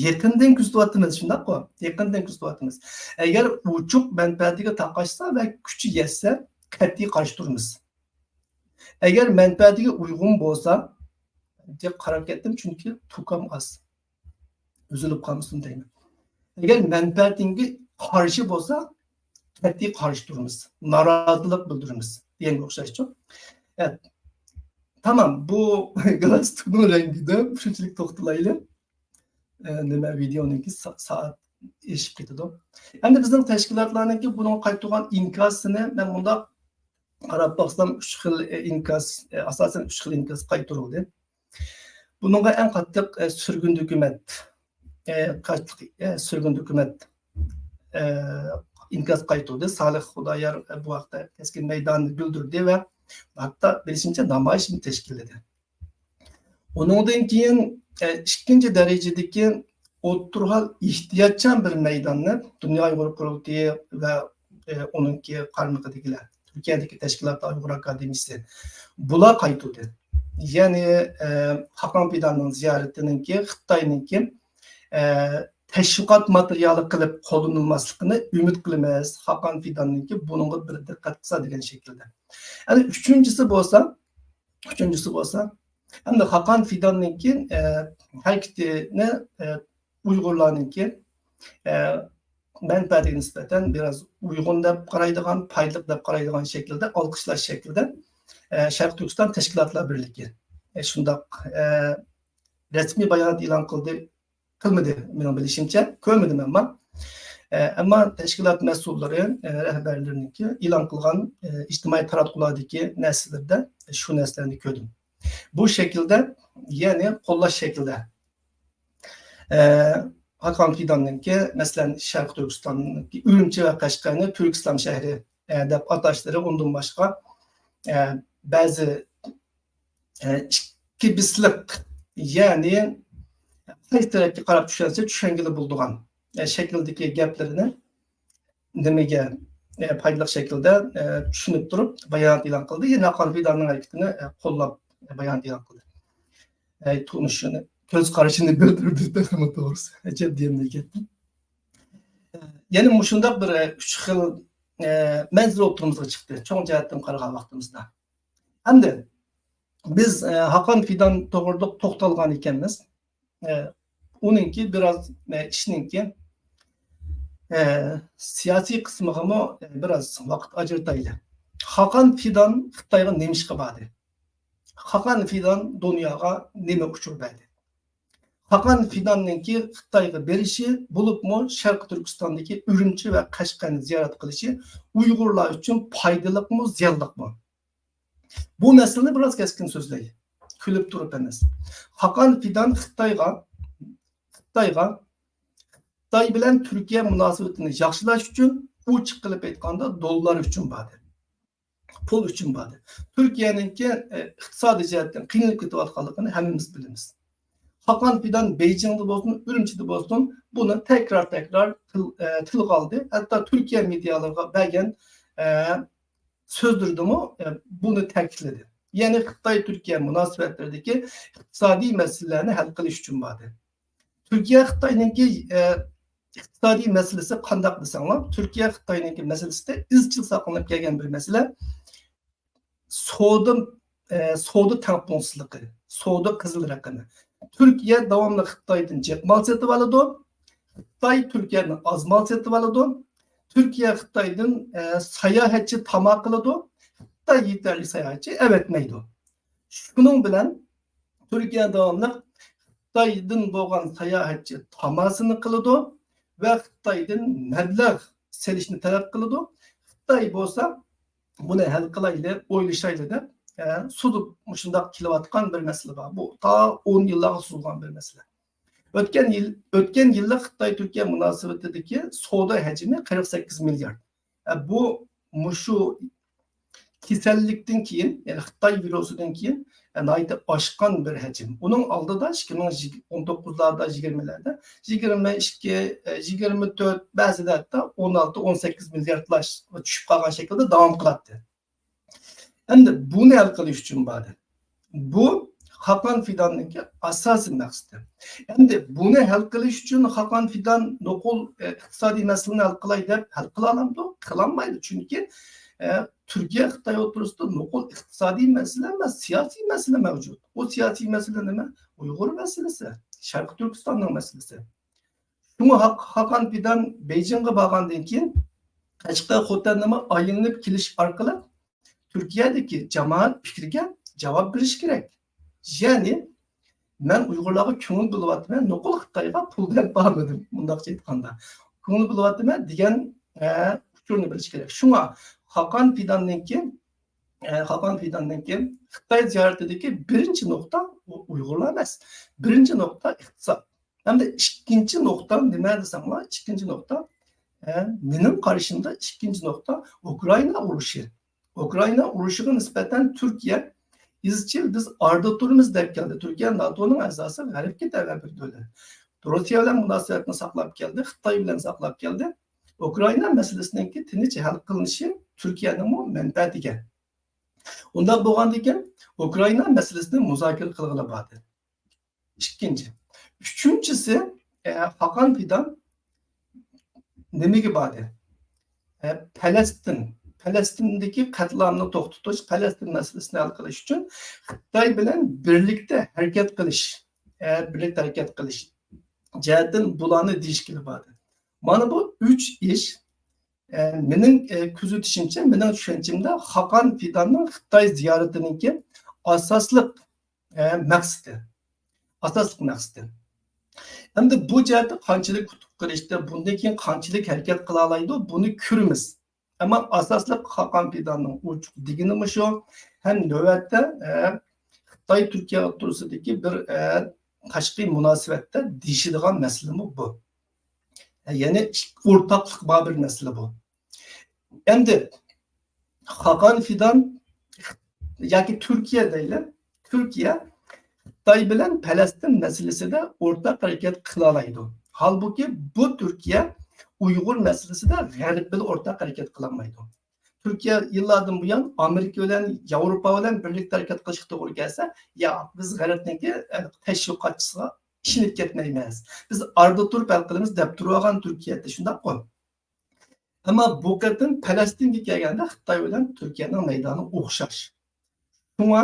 يېقىندىن كۆزىتىۋاتىمىز، شۇنداققۇ؟ يېقىندىن كۆزىتىۋاتىمىز. ئەگەر ئوچۇق مەنپەئەتىگە تاقاشسا ۋە كۈچى يەتسە، قەتئىي قارشى تۇرىمىز. ئەگەر مەنپەئەتىگە ئۇيغۇن بولسا، قاراپ كەتتىم، چۈنكى توكام ئاز. ئۈزۈلۈپ قالمىسۇن دەيمەن. ئەگەر مەنپەئەتىڭگە قارشى بولسا، قەتئىي قارشى تۇرىمىز، نارازىلىق بىلدۈرىمىز دېگەنگە ئوخشاشچۇ. ئە، تامام، بۇ گالاستۇكنىڭ رەڭگىدە شۇنچىلىك توختىلايلى. ئە، نېمە، ۋىدېئونىڭكى سا-، سائەت ئېشىپ كېتىدۇ. ئەمدى بىزنىڭ تەشكىلاتلارنىڭكى بۇنىڭغا قايتۇرغان ئىنكاسىنى مەن مۇنداق قاراپ باقسام، ئۈچ خىل، ئە، ئىنكاس، ئە، ئاساسەن ئۈچ خىل ئىنكاس قايتۇرۇلدى. بۇنىڭغا ئەڭ قاتتىق، ئە، سۈرگۈن ھۆكۈمەت، ئە، قاتتىق، ئە، سۈرگۈن ھۆكۈمەت، ئە، ئىنكاس قايتۇردى. سالىھ خۇدايار، ئە، بۇ ھەقتە كەسكىن مەيدانىنى بىلدۈردى ۋە ھەتتا بىلىشىمچە نامايىشمۇ تەشكىللىدى. ئۇنىڭدىن كېيىن، ئە، ئىككىنچى دەرىجىدىكى ئوتتۇرا ھال ئېھتىياتچان بىر مەيداننى دۇنيا ئۇيغۇر قۇرۇلتىيى ۋە، ئە، ئۇنىڭكى قارمىقىدىكىلەر، تۈركىيەدىكى تەشكىلاتلار ئۇيغۇر ئاكادېمىيىسى، بۇلار قايتۇردى. يەنى، ئە، خاقان فىداننىڭ زىيارىتىنىڭكى خىتاينىڭكى، ئە، تەشۋىقات ماتېرىيالى قىلىپ قوللىنىلماسلىقىنى ئۈمىد قىلىمىز. خاقان فىداننىڭكى بۇنىڭغا بىر دىققەت قىلسا دېگەن شەكىلدە. يەنى ئۈچىنچىسى بولسا، ئۈچىنچىسى بولسا، ئەمدى خاقان فىداننىڭكى، ئە، ھەرىكىتىنى، ئە، ئۇيغۇرلارنىڭكى، ئە، مەنپەئەتىگە نىسبەتەن بىراز ئۇيغۇن دەپ قارايدىغان، پايدىلىق دەپ قارايدىغان شەكىلدە ئالقىشلاش شەكلىدە، ئە، شەرقىي تۈركىستان تەشكىلاتلار بىرلىكى، ئە، شۇنداق، ئە، رەسمىي بايانات ئېلان قىلدى، قىلمىدى، مېنىڭ بىلىشىمچە، كۆرمىدىم ئەمما. ئە، ئەمما تەشكىلات مەسئۇللىرى، ئە، رەھبەرلىرىنىڭكى ئېلان قىلغان، ئە، ئىجتىمائىي تاراتقۇلاردىكى نەرسىلىرىدە شۇ نەرسىلەرنى كۆردۈم. بۇ شەكىلدە، يەنى قوللاش شەكلىدە، ئە، خاقان فىداننىڭكى، مەسىلەن، شەرقىي تۈركىستاننىڭكى ئۈرۈمچى ۋە قەشقەرنى تۈرك ئىسلام شەھىرى، ئە، دەپ ئاتاشلىرى، ئۇندىن باشقا، ئە، بەزى، ئە، ئىككى بىسلىق، يەنى قايسى تەرەپكە قاراپ چۈشەنسە چۈشەنگىلى بولىدىغان، ئە، شەكىلدىكى گەپلىرىنى نېمىگە، ئە، پايدىلىق شەكىلدە، ئە، چۈشىنىپ تۇرۇپ بايانات ئېلان قىلدى. يەنە خاقان فىداننىڭ ھەرىكىتىنى، ئە، قوللاپ بايانات ئېلان قىلدى. ئە، تونۇشىنى، كۆز قارىشىنى بىلدۈردى، تېخىمۇ توغرىسى. ئەجەب دېيەمدىكەن. ئە، يەنە مۇشۇنداق بىر، ئە، ئۈچ خىل، ئە، مەنزىرە ئوتتۇرىمىزغا چىقتى، چوڭ جەھەتتىن قارىغان ۋاقتىمىزدا. ئەمدى بىز، ئە، خاقان فىدان توغرىلىق توختالغان ئىكەنمىز. ئە، ئۇنىڭكى بىراز، ئە، ئىشنىڭكى، ئە، سىياسىي قىسمىغىمۇ، ئە، بىراز ۋاقىت ئاجرىتايلى. خاقان فىدان خىتايغا نېمە ئىشقا باردى؟ خاقان فىدان دۇنياغا نېمە ئۇچۇر بەردى؟ خاقان فىداننىڭكى خىتايغا بېرىشى، بولۇپمۇ شەرقىي تۈركىستاندىكى ئۈرۈمچى ۋە قەشقەرنى زىيارەت قىلىشى ئۇيغۇرلار ئۈچۈن پايدىلىقمۇ، زىيانلىقمۇ؟ بۇ مەسىلىنى بىراز كەسكىن سۆزلەي. كۈلۈپ تۇرۇپ ئەمەس. خاقان فىدان خىتايغا، خىتايغا، خىتاي بىلەن تۈركىيە مۇناسىۋىتىنى ياخشىلاش ئۈچۈن، ئوچۇق قىلىپ ئېيتقاندا، دوللار ئۈچۈن باردى. پۇل ئۈچۈن باردى. تۈركىيەنىڭكى، ئە، ئىقتىسادىي جەھەتتىن قىينىلىپ كېتىۋاتقانلىقىنى ھەممىمىز بىلىمىز. خاقان فىدان بېيجىڭدا بولسۇن، ئۈرۈمچىدە بولسۇن، بۇنى تەكرار-تەكرار تىل-، ئە، تىلغا ئالدى. ھەتتا تۈركىيە مېدىيالىرىغا بەرگەن، ئە، سۆزلىرىدىمۇ، ئە، بۇنى تەكىتلىدى. يەنى خىتاي-تۈركىيە مۇناسىۋەتلىرىدىكى ئىقتىسادىي مەسىلىلەرنى ھەل قىلىش ئۈچۈن باردى. تۈركىيە خىتاينىڭكى، ئە، ئىقتىسادىي مەسىلىسى قانداق دېسەڭلار، تۈركىيە خىتاينىڭكى مەسىلىسىدە ئىزچىل ساقلىنىپ كەلگەن بىر مەسىلە. سودا، ئە، سودا تەڭپۇڭسىزلىقى، سودا قىزىل رەقىمى. تۈركىيە داۋاملىق خىتايدىن جىق مال سېتىۋالىدۇ. خىتاي تۈركىيەدىن ئاز مال سېتىۋالىدۇ. تۈركىيە خىتايدىن، ئە، ساياھەتچى تاما قىلىدۇ. خىتاي يېتەرلىك ساياھەتچى ئەۋەتمەيدۇ. شۇنىڭ بىلەن تۈركىيە داۋاملىق خىتايدىن بولغان ساياھەتچى تاماسىنى قىلىدۇ ۋە خىتايدىن مەبلەغ سېلىشنى تەلەپ قىلىدۇ. خىتاي بولسا بۇنى ھەل قىلايلى، ئويلىشايلى دەپ، ئە، سوزۇپ مۇشۇنداق كېلىۋاتقان بىر مەسىلە بار. بۇ تا ئون يىللارغا سوزۇلغان بىر مەسىلە. ئۆتكەن يىل، ئۆتكەن يىللىق خىتاي-تۈركىيە مۇناسىۋىتىدىكى سودا ھەجمى قىرىق سەككىز مىليارد. ئە، بۇ مۇشۇ كېسەللىكتىن كېيىن، يەنى خىتاي ۋىرۇسىدىن كېيىن، ئە، ناھايىتى ئاشقان بىر ھەجىم. ئۇنىڭ ئالدىدا ئىككى مىڭ ئون توققۇزلاردا، يىگىرمىلەردە، يىگىرمە ئىككى، ئە، يىگىرمە تۆت، بەزىدە ھەتتا ئون ئالتە، ئون سەككىز مىلياردلار چۈشۈپ قالغان شەكىلدە داۋام قىلاتتى. ئەمدى بۇنى ھەل قىلىش ئۈچۈن باردى. بۇ خاقان فىداننىڭكى ئاساسىي مەقسىتى. ئەمدى بۇنى ھەل قىلىش ئۈچۈن خاقان فىدان نوقۇل، ئە، ئىقتىسادىي مەسىلىنى ھەل قىلاي دەپ ھەل قىلالامدۇ؟ قىلالمايدۇ. چۈنكى، ئە، تۈركىيە خىتاي ئوتتۇرىسىدا نوقۇل ئىقتىسادىي مەسىلە ئەمەس، سىياسىي مەسىلە مەۋجۇت. ئۇ سىياسىي مەسىلە نېمە؟ ئۇيغۇر مەسىلىسى، شەرقىي تۈركىستاننىڭ مەسىلىسى. شۇڭا ھاق-، خاقان فىدان بېيجىڭغا بارغاندىن كېيىن، قەشقەر، خوتەننىمۇ ئايلىنىپ كېلىش ئارقىلىق تۈركىيەدىكى جامائەت پىكرىگە جاۋاب بېرىش كېرەك. يەنى، مەن ئۇيغۇرلارغا كۆڭۈل بۆلۈۋاتىمەن، نوقۇل خىتايغا پۇل بېرىپ بارمىدىم، مۇنداقچە ئېيتقاندا. كۆڭۈل بۆلۈۋاتىمەن دېگەن، ئە، ئۇچۇرنى بىلىش كېرەك. شۇڭا خاقان فىداننىڭكى، ئە، خاقان فىداننىڭكى خىتاي زىيارىتىدىكى بىرىنچى نۇقتا ئۇ-، ئۇيغۇرلار ئەمەس. بىرىنچى نۇقتا ئىقتىساد. ھەمدە ئىككىنچى نۇقتا نېمە دېسەڭلار، ئىككىنچى نۇقتا، ئە، مېنىڭ قارىشىمدا ئىككىنچى نۇقتا ئۇكرائىنا ئۇرۇشى. ئۇكرائىنا ئۇرۇشىغا نىسبەتەن تۈركىيە ئىزچىل «بىز ئارىدا تۇرىمىز» دەپ كەلدى. تۈركىيە ناتونىڭ ئەزاسى، غەربكە تەۋە بىر دۆلەت. روسىيە بىلەن مۇناسىۋەتنى ساقلاپ كەلدى، خىتاي بىلەن ساقلاپ كەلدى. ئۇكرائىنا مەسىلىسىنىڭكى تىنچ ھەل قىلىنىشى تۈركىيەنىڭمۇ مەنپەئەتىگە. ئۇنداق بولغاندىكىن، ئۇكرائىنا مەسىلىسىنى مۇزاكىرە قىلغىلى باردى. ئىككىنچى. ئۈچىنچىسى، ئە، خاقان فىدان نېمىگە باردى؟ ئە، پەلەستىن، پەلەستىندىكى قەتلىئامنى توختىتىش، پەلەستىن مەسىلىسىنى ھەل قىلىش ئۈچۈن خىتاي بىلەن بىرلىكتە ھەرىكەت قىلىش، ئە، بىرلىكتە ھەرىكەت قىلىش جەھەتتىن بۇلارنى دېيىشكىلى باردى. مانا بۇ ئۈچ ئىش، ئە، مېنىڭ، ئە، كۆزىتىشىمچە، مېنىڭ چۈشەنچەمدە خاقان فىداننىڭ خىتاي زىيارىتىنىڭكى ئاساسلىق، ئە، مەقسىتى. ئاساسلىق مەقسىتى. ئەمدى بۇ جەھەتتە قانچىلىك ئۇتۇق قېرىشتى، بۇندىن كېيىن قانچىلىك ھەرىكەت قىلالايدۇ، بۇنى كۆرىمىز. ئەمما ئاساسلىق خاقان فىداننىڭ ئوچۇق دېگىنى مۇشۇ. ھەم نۆۋەتتە، ئە، خىتاي تۈركىيە ئوتتۇرىسىدىكى بىر، ئە، تاشقى مۇناسىۋەتتە دېيىشىدىغان مەسىلىمۇ بۇ. ئە، يەنى ئورتاقلىق بار بىر مەسىلە بۇ. ئەمدى خاقان فىدان ياكى تۈركىيە دەيلى، تۈركىيە خىتاي بىلەن پەلەستىن مەسىلىسىدە ئورتاق ھەرىكەت قىلالايدۇ. ھالبۇكى، بۇ تۈركىيە ئۇيغۇر مەسىلىسىدە غەرب بىلەن ئورتاق ھەرىكەت قىلالمايدۇ. تۈركىيە يىللاردىن بۇيان ئامېرىكا بىلەن، ياۋروپا بىلەن بىرلىكتە ھەرىكەت قىلىشقا توغرا كەلسە، ياق، بىز غەربنىڭكى، ئە، تەشۋىقاتچىسىغا ئىشىنىپ كەتمەيمىز. بىز ئارىدا تۇرۇپ ھەل قىلىمىز دەپ تۇرۇۋالغان تۈركىيەدە، شۇنداققۇ؟ ئەمما بۇ قېتىم پەلەستىنگە كەلگەندە، خىتاي بىلەن تۈركىيەنىڭ مەيدانى ئوخشاش. شۇڭا،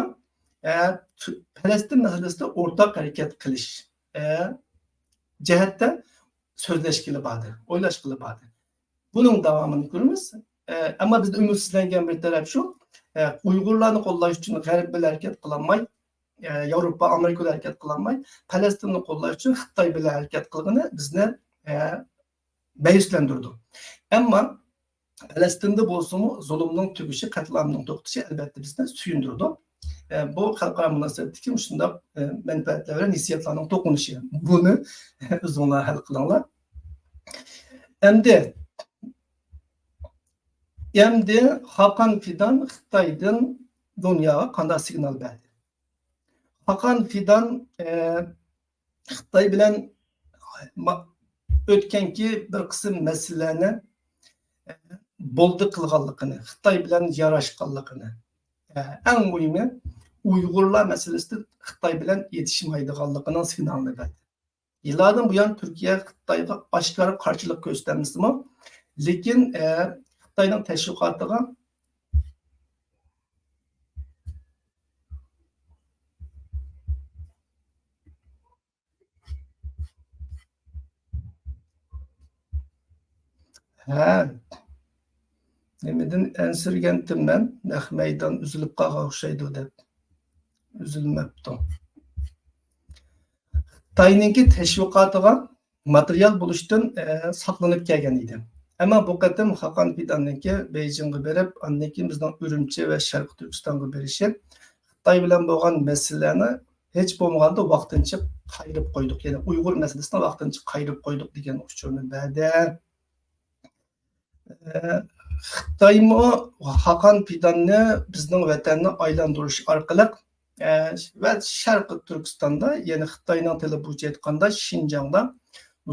ئە، تۈ-، پەلەستىن مەسىلىسىدە ئورتاق ھەرىكەت قىلىش، ئە، جەھەتتە سۆزلەشكىلى باردى، ئويلاشقىلى باردى. بۇنىڭ داۋامىنى كۆرىمىز. ئە، ئەمما بىزدە ئۈمىدسىزلەنگەن بىر تەرەپ شۇ، ئە، ئۇيغۇرلارنى قوللاش ئۈچۈن غەرب بىلەن ھەرىكەت قىلالماي، ئە، ياۋروپا، ئامېرىكا بىلەن ھەرىكەت قىلالماي، پەلەستىننى قوللاش ئۈچۈن خىتاي بىلەن ھەرىكەت قىلغىنى بىزنى، ئە، مەيۈسلەندۈرىدۇ. ئەمما پەلەستىندە بولسىمۇ زۇلۇمنىڭ تۈگىشى، قەتلىئامنىڭ توختىشى ئەلۋەتتە بىزنى سۆيۈندۈرىدۇ. ئە، بۇ خەلقئارا مۇناسىۋەتتىكى مۇشۇنداق، ئە، مەنپەئەتلەر ۋە ھېسسىياتلارنىڭ توقۇنۇشى. بۇنى ئۆزۈڭلار ھەل قىلىڭلار. ئەمدى، ئەمدى خاقان فىدان خىتايدىن دۇنياغا قانداق سىگنال بەردى؟ خاقان فىدان، ئە، خىتاي بىلەن ما-، ئۆتكەنكى بىر قىسىم مەسىلىلەرنى، ئە، بولدى قىلغانلىقىنى، خىتاي بىلەن ياراشقانلىقىنى، ئە، ئەڭ مۇھىمى ئۇيغۇرلار مەسىلىسىدە خىتاي بىلەن يېتىشمەيدىغانلىقىنىڭ سىگنالىنى بەردى. يىللاردىن بۇيان تۈركىيە خىتايغا ئاشكارا قارشىلىق كۆرسىتەلمىسىمۇ، لېكىن، ئە، خىتاينىڭ تەشۋىقاتىغا ھە، نېمىدىن ئەنسىرىگەنتىم مەن؟ نەق مەيدان ئۈزۈلۈپ قالغان ئوخشايدۇ دەپ. ئۈزۈلمەپتۇ. خىتاينىڭكى تەشۋىقاتىغا ماتېرىيال بولۇشتىن، ئە، ساقلىنىپ كەلگەن ئىدى. ئەمما بۇ قېتىم خاقان فىداننىڭكى بېيجىڭغا بېرىپ، ئاندىن كېيىن بىزنىڭ ئۈرۈمچى ۋە شەرقىي تۈركىستانغا بېرىشى خىتاي بىلەن بولغان مەسىلىلەرنى ھېچ بولمىغاندا ۋاقتىنچە قايرىپ قويدۇق، يەنى ئۇيغۇر مەسىلىسىنى ۋاقتىنچە قايرىپ قويدۇق دېگەن ئۇچۇرنى بەردى. ئە، خىتايمۇ خاقان پىداننى بىزنىڭ ۋەتەننى ئايلاندۇرۇش ئارقىلىق، ئە، ۋە شەرقىي تۈركىستاندا، يەنى خىتاينىڭ تىلى بويىچە ئېيتقاندا شىنجاڭدا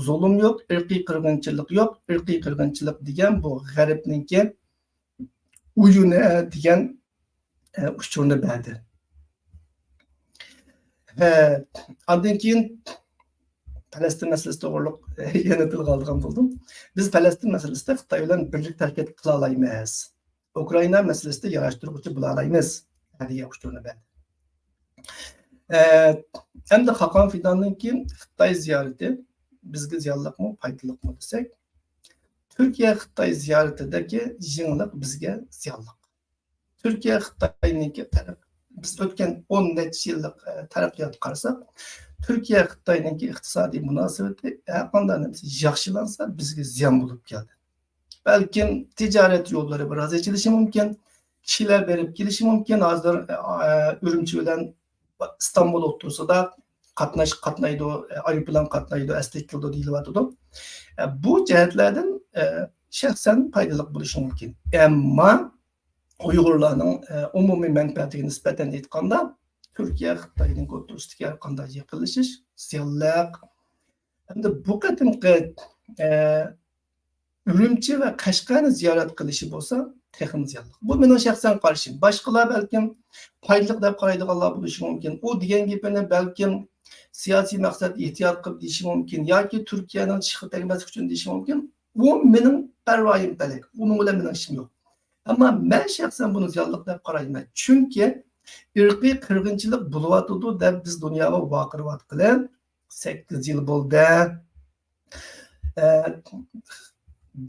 زۇلۇم يوق، ئىرقىي قىرغىنچىلىق يوق، ئىرقىي قىرغىنچىلىق دېگەن بۇ غەربنىڭكى ئويۇنى دېگەن، ئە، ئۇچۇرنى بەردى. ھە، ئاندىن كېيىن پەلەستىن مەسىلىسى توغرۇلۇق يەنە تىلغا ئالىدىغان بولدۇم. بىز پەلەستىن مەسىلىسىدە خىتاي بىلەن بىرلىكتە ھەرىكەت قىلالايمىز. ئۇكرائىنا مەسىلىسىدە ياراشتۇرغۇچى بولالايمىز، دېگەن ئۇچۇرنى بەردى. ئە، ئەمدى خاقان فىداننىڭكى خىتاي زىيارىتى بىزگە زىيانلىقمۇ، پايدىلىقمۇ دېسەك، تۈركىيە خىتاي زىيارىتىدىكى يېڭىلىق بىزگە زىيانلىق. تۈركىيە خىتاينىڭكى تەرەق-، بىز ئۆتكەن ئون نەچچە يىللىق، ئە، تەرەققىياتقا قارىساق، تۈركىيە خىتاينىڭكى ئىقتىسادىي مۇناسىۋىتى ھەرقانداق نەرسە ياخشىلانسا، بىزگە زىيان بولۇپ كەلدى. بەلكىم تىجارەت يوللىرى بىراز ئېچىلىشى مۇمكىن، كىشىلەر بېرىپ كېلىشى مۇمكىن. ھازىر، ئە، ئۈرۈمچى بىلەن ئىستانبۇل ئوتتۇرىسىدا قاتناش قاتنايدۇ، ئايروپىلان قاتنايدۇ، ئەستەك كېلىدۇ دېيىلىۋاتىدۇ. بۇ جەھەتلەردىن شەخسەن پايدىلىق بولۇشى مۇمكىن. ئەمما ئۇيغۇرلارنىڭ ئومۇمىي مەنپەئەتىگە نىسبەتەن ئېيتقاندا، تۈركىيە خىتاينىڭ ئوتتۇرىسىدىكى ھەر قانداق يېقىنلىشىش زىيانلىق. ئەمدى بۇ قېتىمقى ئۈرۈمچى ۋە قەشقەرنى زىيارەت قىلىشى بولسا تېخىمۇ زىيانلىق. بۇ مېنىڭ شەخسەن قارىشىم. باشقىلار بەلكىم پايدىلىق دەپ قارايدىغانلار بولۇشى مۇمكىن. ئۇ دېگەن گېپىنى بەلكىم سىياسىي مەقسەت ئېھتىيات قىلىپ دېيىشى مۇمكىن ياكى تۈركىيەنىڭ چىشىغا تەگمەسلىك ئۈچۈن دېيىشى مۇمكىن. ئۇ مېنىڭ پەرۋايىم پەلەك. ئۇنىڭ بىلەن مېنىڭ ئىشىم يوق. ئەمما مەن شەخسەن بۇنى زىيانلىق دەپ قارايمەن. چۈنكى ئىرقىي قىرغىنچىلىق بولۇۋاتىدۇ دەپ بىز دۇنياغا ۋارقىراۋاتقىلى سەككىز يىل بولدى. ئە،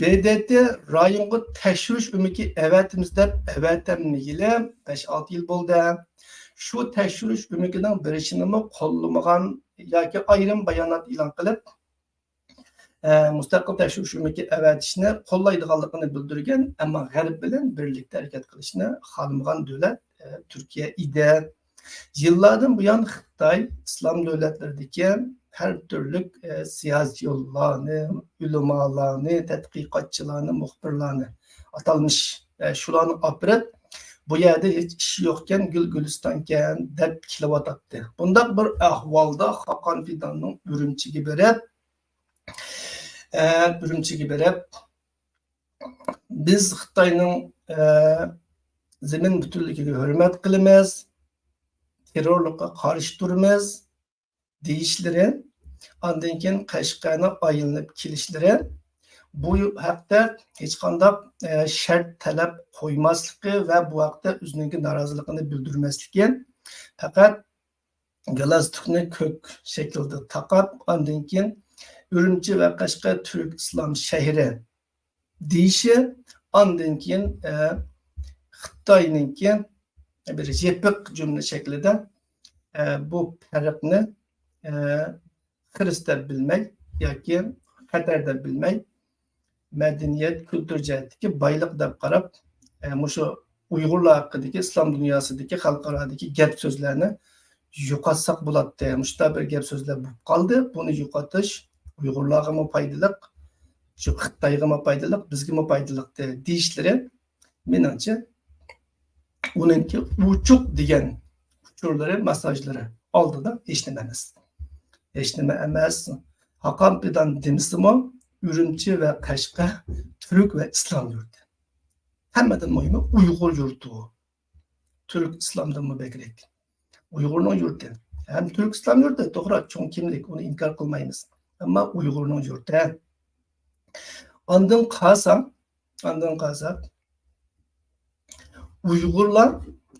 ب د ت رايونغا تەكشۈرۈش ئۆمىكى ئەۋەتىمىز دەپ ئەۋەتەلمىگىلى بەش-ئالتە يىل بولدى. شۇ تەكشۈرۈش ئۆمىكىنىڭ بېرىشىنىمۇ قوللىمىغان ياكى ئايرىم بايانات ئېلان قىلىپ، ئە، مۇستەقىل تەكشۈرۈش ئۆمىكى ئەۋەتىشنى قوللايدىغانلىقىنى بىلدۈرگەن، ئەمما غەرب بىلەن بىرلىكتە ھەرىكەت قىلىشنى خالىمىغان دۆلەت، ئە، تۈركىيە ئىدى. يىللاردىن بۇيان خىتاي ئىسلام دۆلەتلىرىدىكى ھەر تۈرلۈك، ئە، سىياسىيونلارنى، ئۆلىمالارنى، تەتقىقاتچىلارنى، مۇخبىرلارنى، ئاتالمىش، ئە، شۇلارنى ئاپىرىپ، بۇ يەردە ھېچ ئىش يوقكەن، گۈل گۈلىستانكەن دەپ كېلىۋاتاتتى. بۇنداق بىر ئەھۋالدا خاقان فىداننىڭ ئۈرۈمچىگە بېرىپ، ئە، ئۈرۈمچىگە بېرىپ، بىز خىتاينىڭ، ئە، زېمىن پۈتۈنلۈكىگە ھۆرمەت قىلىمىز، تېررورلۇققا قارشى تۇرىمىز دېيىشلىرى، ئاندىن كېيىن قەشقەرنى ئايلىنىپ كېلىشلىرى، بۇ ھەقتە ھېچقانداق، ئە، شەرت تەلەپ قويماسلىقى ۋە بۇ ھەقتە ئۆزىنىڭكى نارازىلىقىنى بىلدۈرمەسلىكى، پەقەت گالستۇكنى كۆك شەكىلدە تاقاپ، ئاندىن كېيىن ئۈرۈمچى ۋە قەشقەر تۈرك ئىسلام شەھىرى دېيىشى، ئاندىن كېيىن، ئە، خىتاينىڭكى بىر يېپىق جۈملە شەكلىدە، ئە، بۇ پەرقنى، ئە، خىرىس دەپ بىلمەي ياكى خەتەر دەپ بىلمەي، مەدەنىيەت، كۈلتۈر جەھەتتىكى بايلىق دەپ قاراپ، ئە، مۇشۇ ئۇيغۇرلار ھەققىدىكى ئىسلام دۇنياسىدىكى خەلقئارادىكى گەپ سۆزلەرنى يوقاتساق بولاتتى. مۇشۇنداق بىر گەپ سۆزلەر بولۇپ قالدى. بۇنى يوقىتىش ئۇيغۇرلارغىمۇ پايدىلىق، شۇ خىتايغىمۇ پايدىلىق، بىزگىمۇ پايدىلىق دېيىشلىرى، مېنىڭچە، ئۇنىڭكى ئوچۇق دېگەن ئۇچۇرلىرى، مېسساژلىرى ئالدىدا ھېچنېمە ئەمەس. ھېچنېمە ئەمەس. خاقان پىدان دېمىسىمۇ، ئۈرۈمچى ۋە قەشقەر تۈرك ۋە ئىسلام يۇرتى. ھەممىدىن مۇھىمى ئۇيغۇر يۇرتى ئۇ. تۈرك ئىسلامدىنمۇ بەكرەك. ئۇيغۇرنىڭ يۇرتى. ھەم تۈرك ئىسلام يۇرتى، توغرا، چوڭ كىملىك، ئۇنى ئىنكار قىلمايمىز. ئەمما ئۇيغۇرنىڭ يۇرتى. ئاندىن قالسا، ئاندىن قالسا، ئۇيغۇرلار،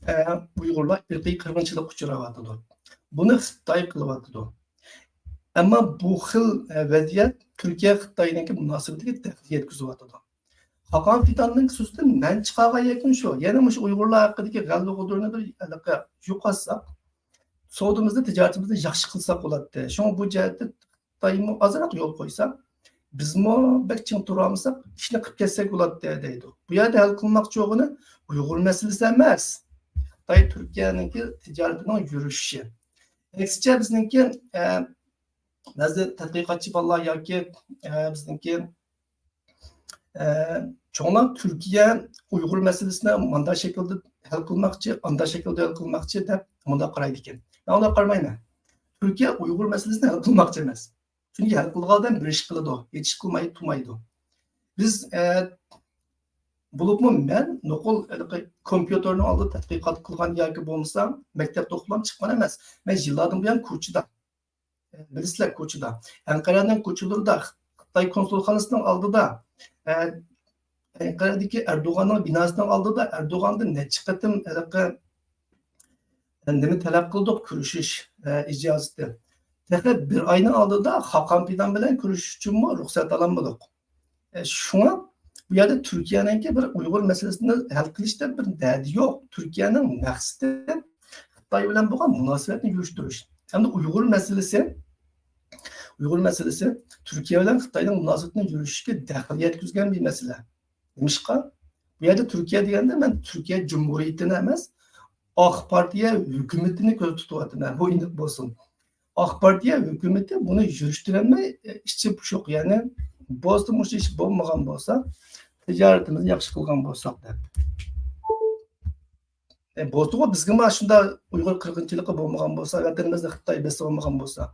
ئە، ئۇيغۇرلار ئىرقىي قىرغىنچىلىققا ئۇچراۋاتىدۇ. بۇنى خىتاي قىلىۋاتىدۇ. ئەمما بۇ خىل، ئە، ۋەزىيەت تۈركىيە خىتاينىڭكى مۇناسىۋىتىگە تەھدىت يەتكۈزۈۋاتىدۇ. خاقان فىداننىڭ سۆزىدىن مەن چىقارغان يەكۈن شۇ. يەنە مۇشۇ ئۇيغۇرلار ھەققىدىكى غەلۋە غۇدۇرىنى بىر ھېلىقى يوقاتساق، سودىمىزنى، تىجارىتىمىزنى ياخشى قىلساق بولاتتى. شۇڭا بۇ جەھەتتە خىتايمۇ ئازراق يول قويسا، بىزمۇ بەك چىڭ تۇرالمىساق، ئىشنى قىلىپ كەتسەك بولاتتى دەيدۇ. بۇ يەردە ھەل قىلماقچى بولغىنى ئۇيغۇر مەسىلىسى ئەمەس. خىتاي تۈركىيەنىڭكى تىجارىتىنىڭ يۈرۈشۈشى. ئەكسىچە بىزنىڭكى، ئە، بەزى تەتقىقاتچى بالىلار ياكى، ئە، بىزنىڭكى، ئە، شۇڭا تۈركىيە ئۇيغۇر مەسىلىسىنى مانداق شەكىلدە ھەل قىلماقچى، ئانداق شەكىلدە ھەل قىلماقچى دەپ مۇنداق قارايدىكەن. مەن ئۇنداق قارىمايمەن. تۈركىيە ئۇيغۇر مەسىلىسىنى ھەل قىلماقچى ئەمەس. چۈنكى ھەل قىلغاندا بىر ئىش قىلىدۇ، ھېچ ئىش قىلماي تۇرمايدۇ. بىز، ئە، بولۇپمۇ مەن نوقۇل ھېلىقى كومپيۇتېرنىڭ ئالدىدا تەتقىقات قىلغان ياكى بولمىسا مەكتەپتە ئوقۇپلا چىققان ئەمەس. مەن يىللاردىن بۇيان كوچىدا، ئە، بىلىسىلەر، كوچىدا، ئەنقەرەنىڭ كوچىلىرىدا، خىتاي كونسۇلخانىسىنىڭ ئالدىدا، ئە، ئەنقەرەدىكى ئەردوغاننىڭ بىناسىنىڭ ئالدىدا ئەردوغاندىن نەچچە قېتىم ھېلىقى نېمە تەلەپ قىلدۇق، كۆرۈشۈش، ئە، ئىجازىتى. تېخى بىر ئاينىڭ ئالدىدا خاقان پىدان بىلەن كۆرۈشۈش ئۈچۈنمۇ رۇخسەت ئالالمىدۇق. ئە، شۇڭا بۇ يەردە تۈركىيەنىڭكى بىر ئۇيغۇر مەسىلىسىنى ھەل قىلىشتا بىر دەردى يوق. تۈركىيەنىڭ مەقسىتى خىتاي بىلەن بولغان مۇناسىۋەتنى يۈرۈشتۈرۈش. ئەمدى ئۇيغۇر مەسىلىسى، ئۇيغۇر مەسىلىسى تۈركىيە بىلەن خىتاينىڭ مۇناسىۋىتىنى يۈرۈشۈشكە دەخلى يەتكۈزگەن بىر مەسىلە. نېمىشقا؟ بۇ يەردە تۈركىيە دېگەندە مەن تۈركىيە جۇمھۇرىيىتىنى ئەمەس، ئاق پارتىيە ھۆكۈمىتىنى كۆزدە تۇتۇۋاتىمەن. بۇ ئېنىق بولسۇن. ئاق پارتىيە ھۆكۈمىتى بۇنى يۈرۈشتۈرەلمەي، ئىچى پۇشۇق، يەنى بولسا مۇشۇ ئىش بولمىغان بولسا، تىجارىتىمىزنى ياخشى قىلغان بولساق دەپ. ئە، بولسىغۇ بىزگىمۇ شۇنداق ئۇيغۇر قىرغىنچىلىقى بولمىغان بولسا، ۋەتىنىمىزنى خىتاي بېسىۋالمىغان بولسا،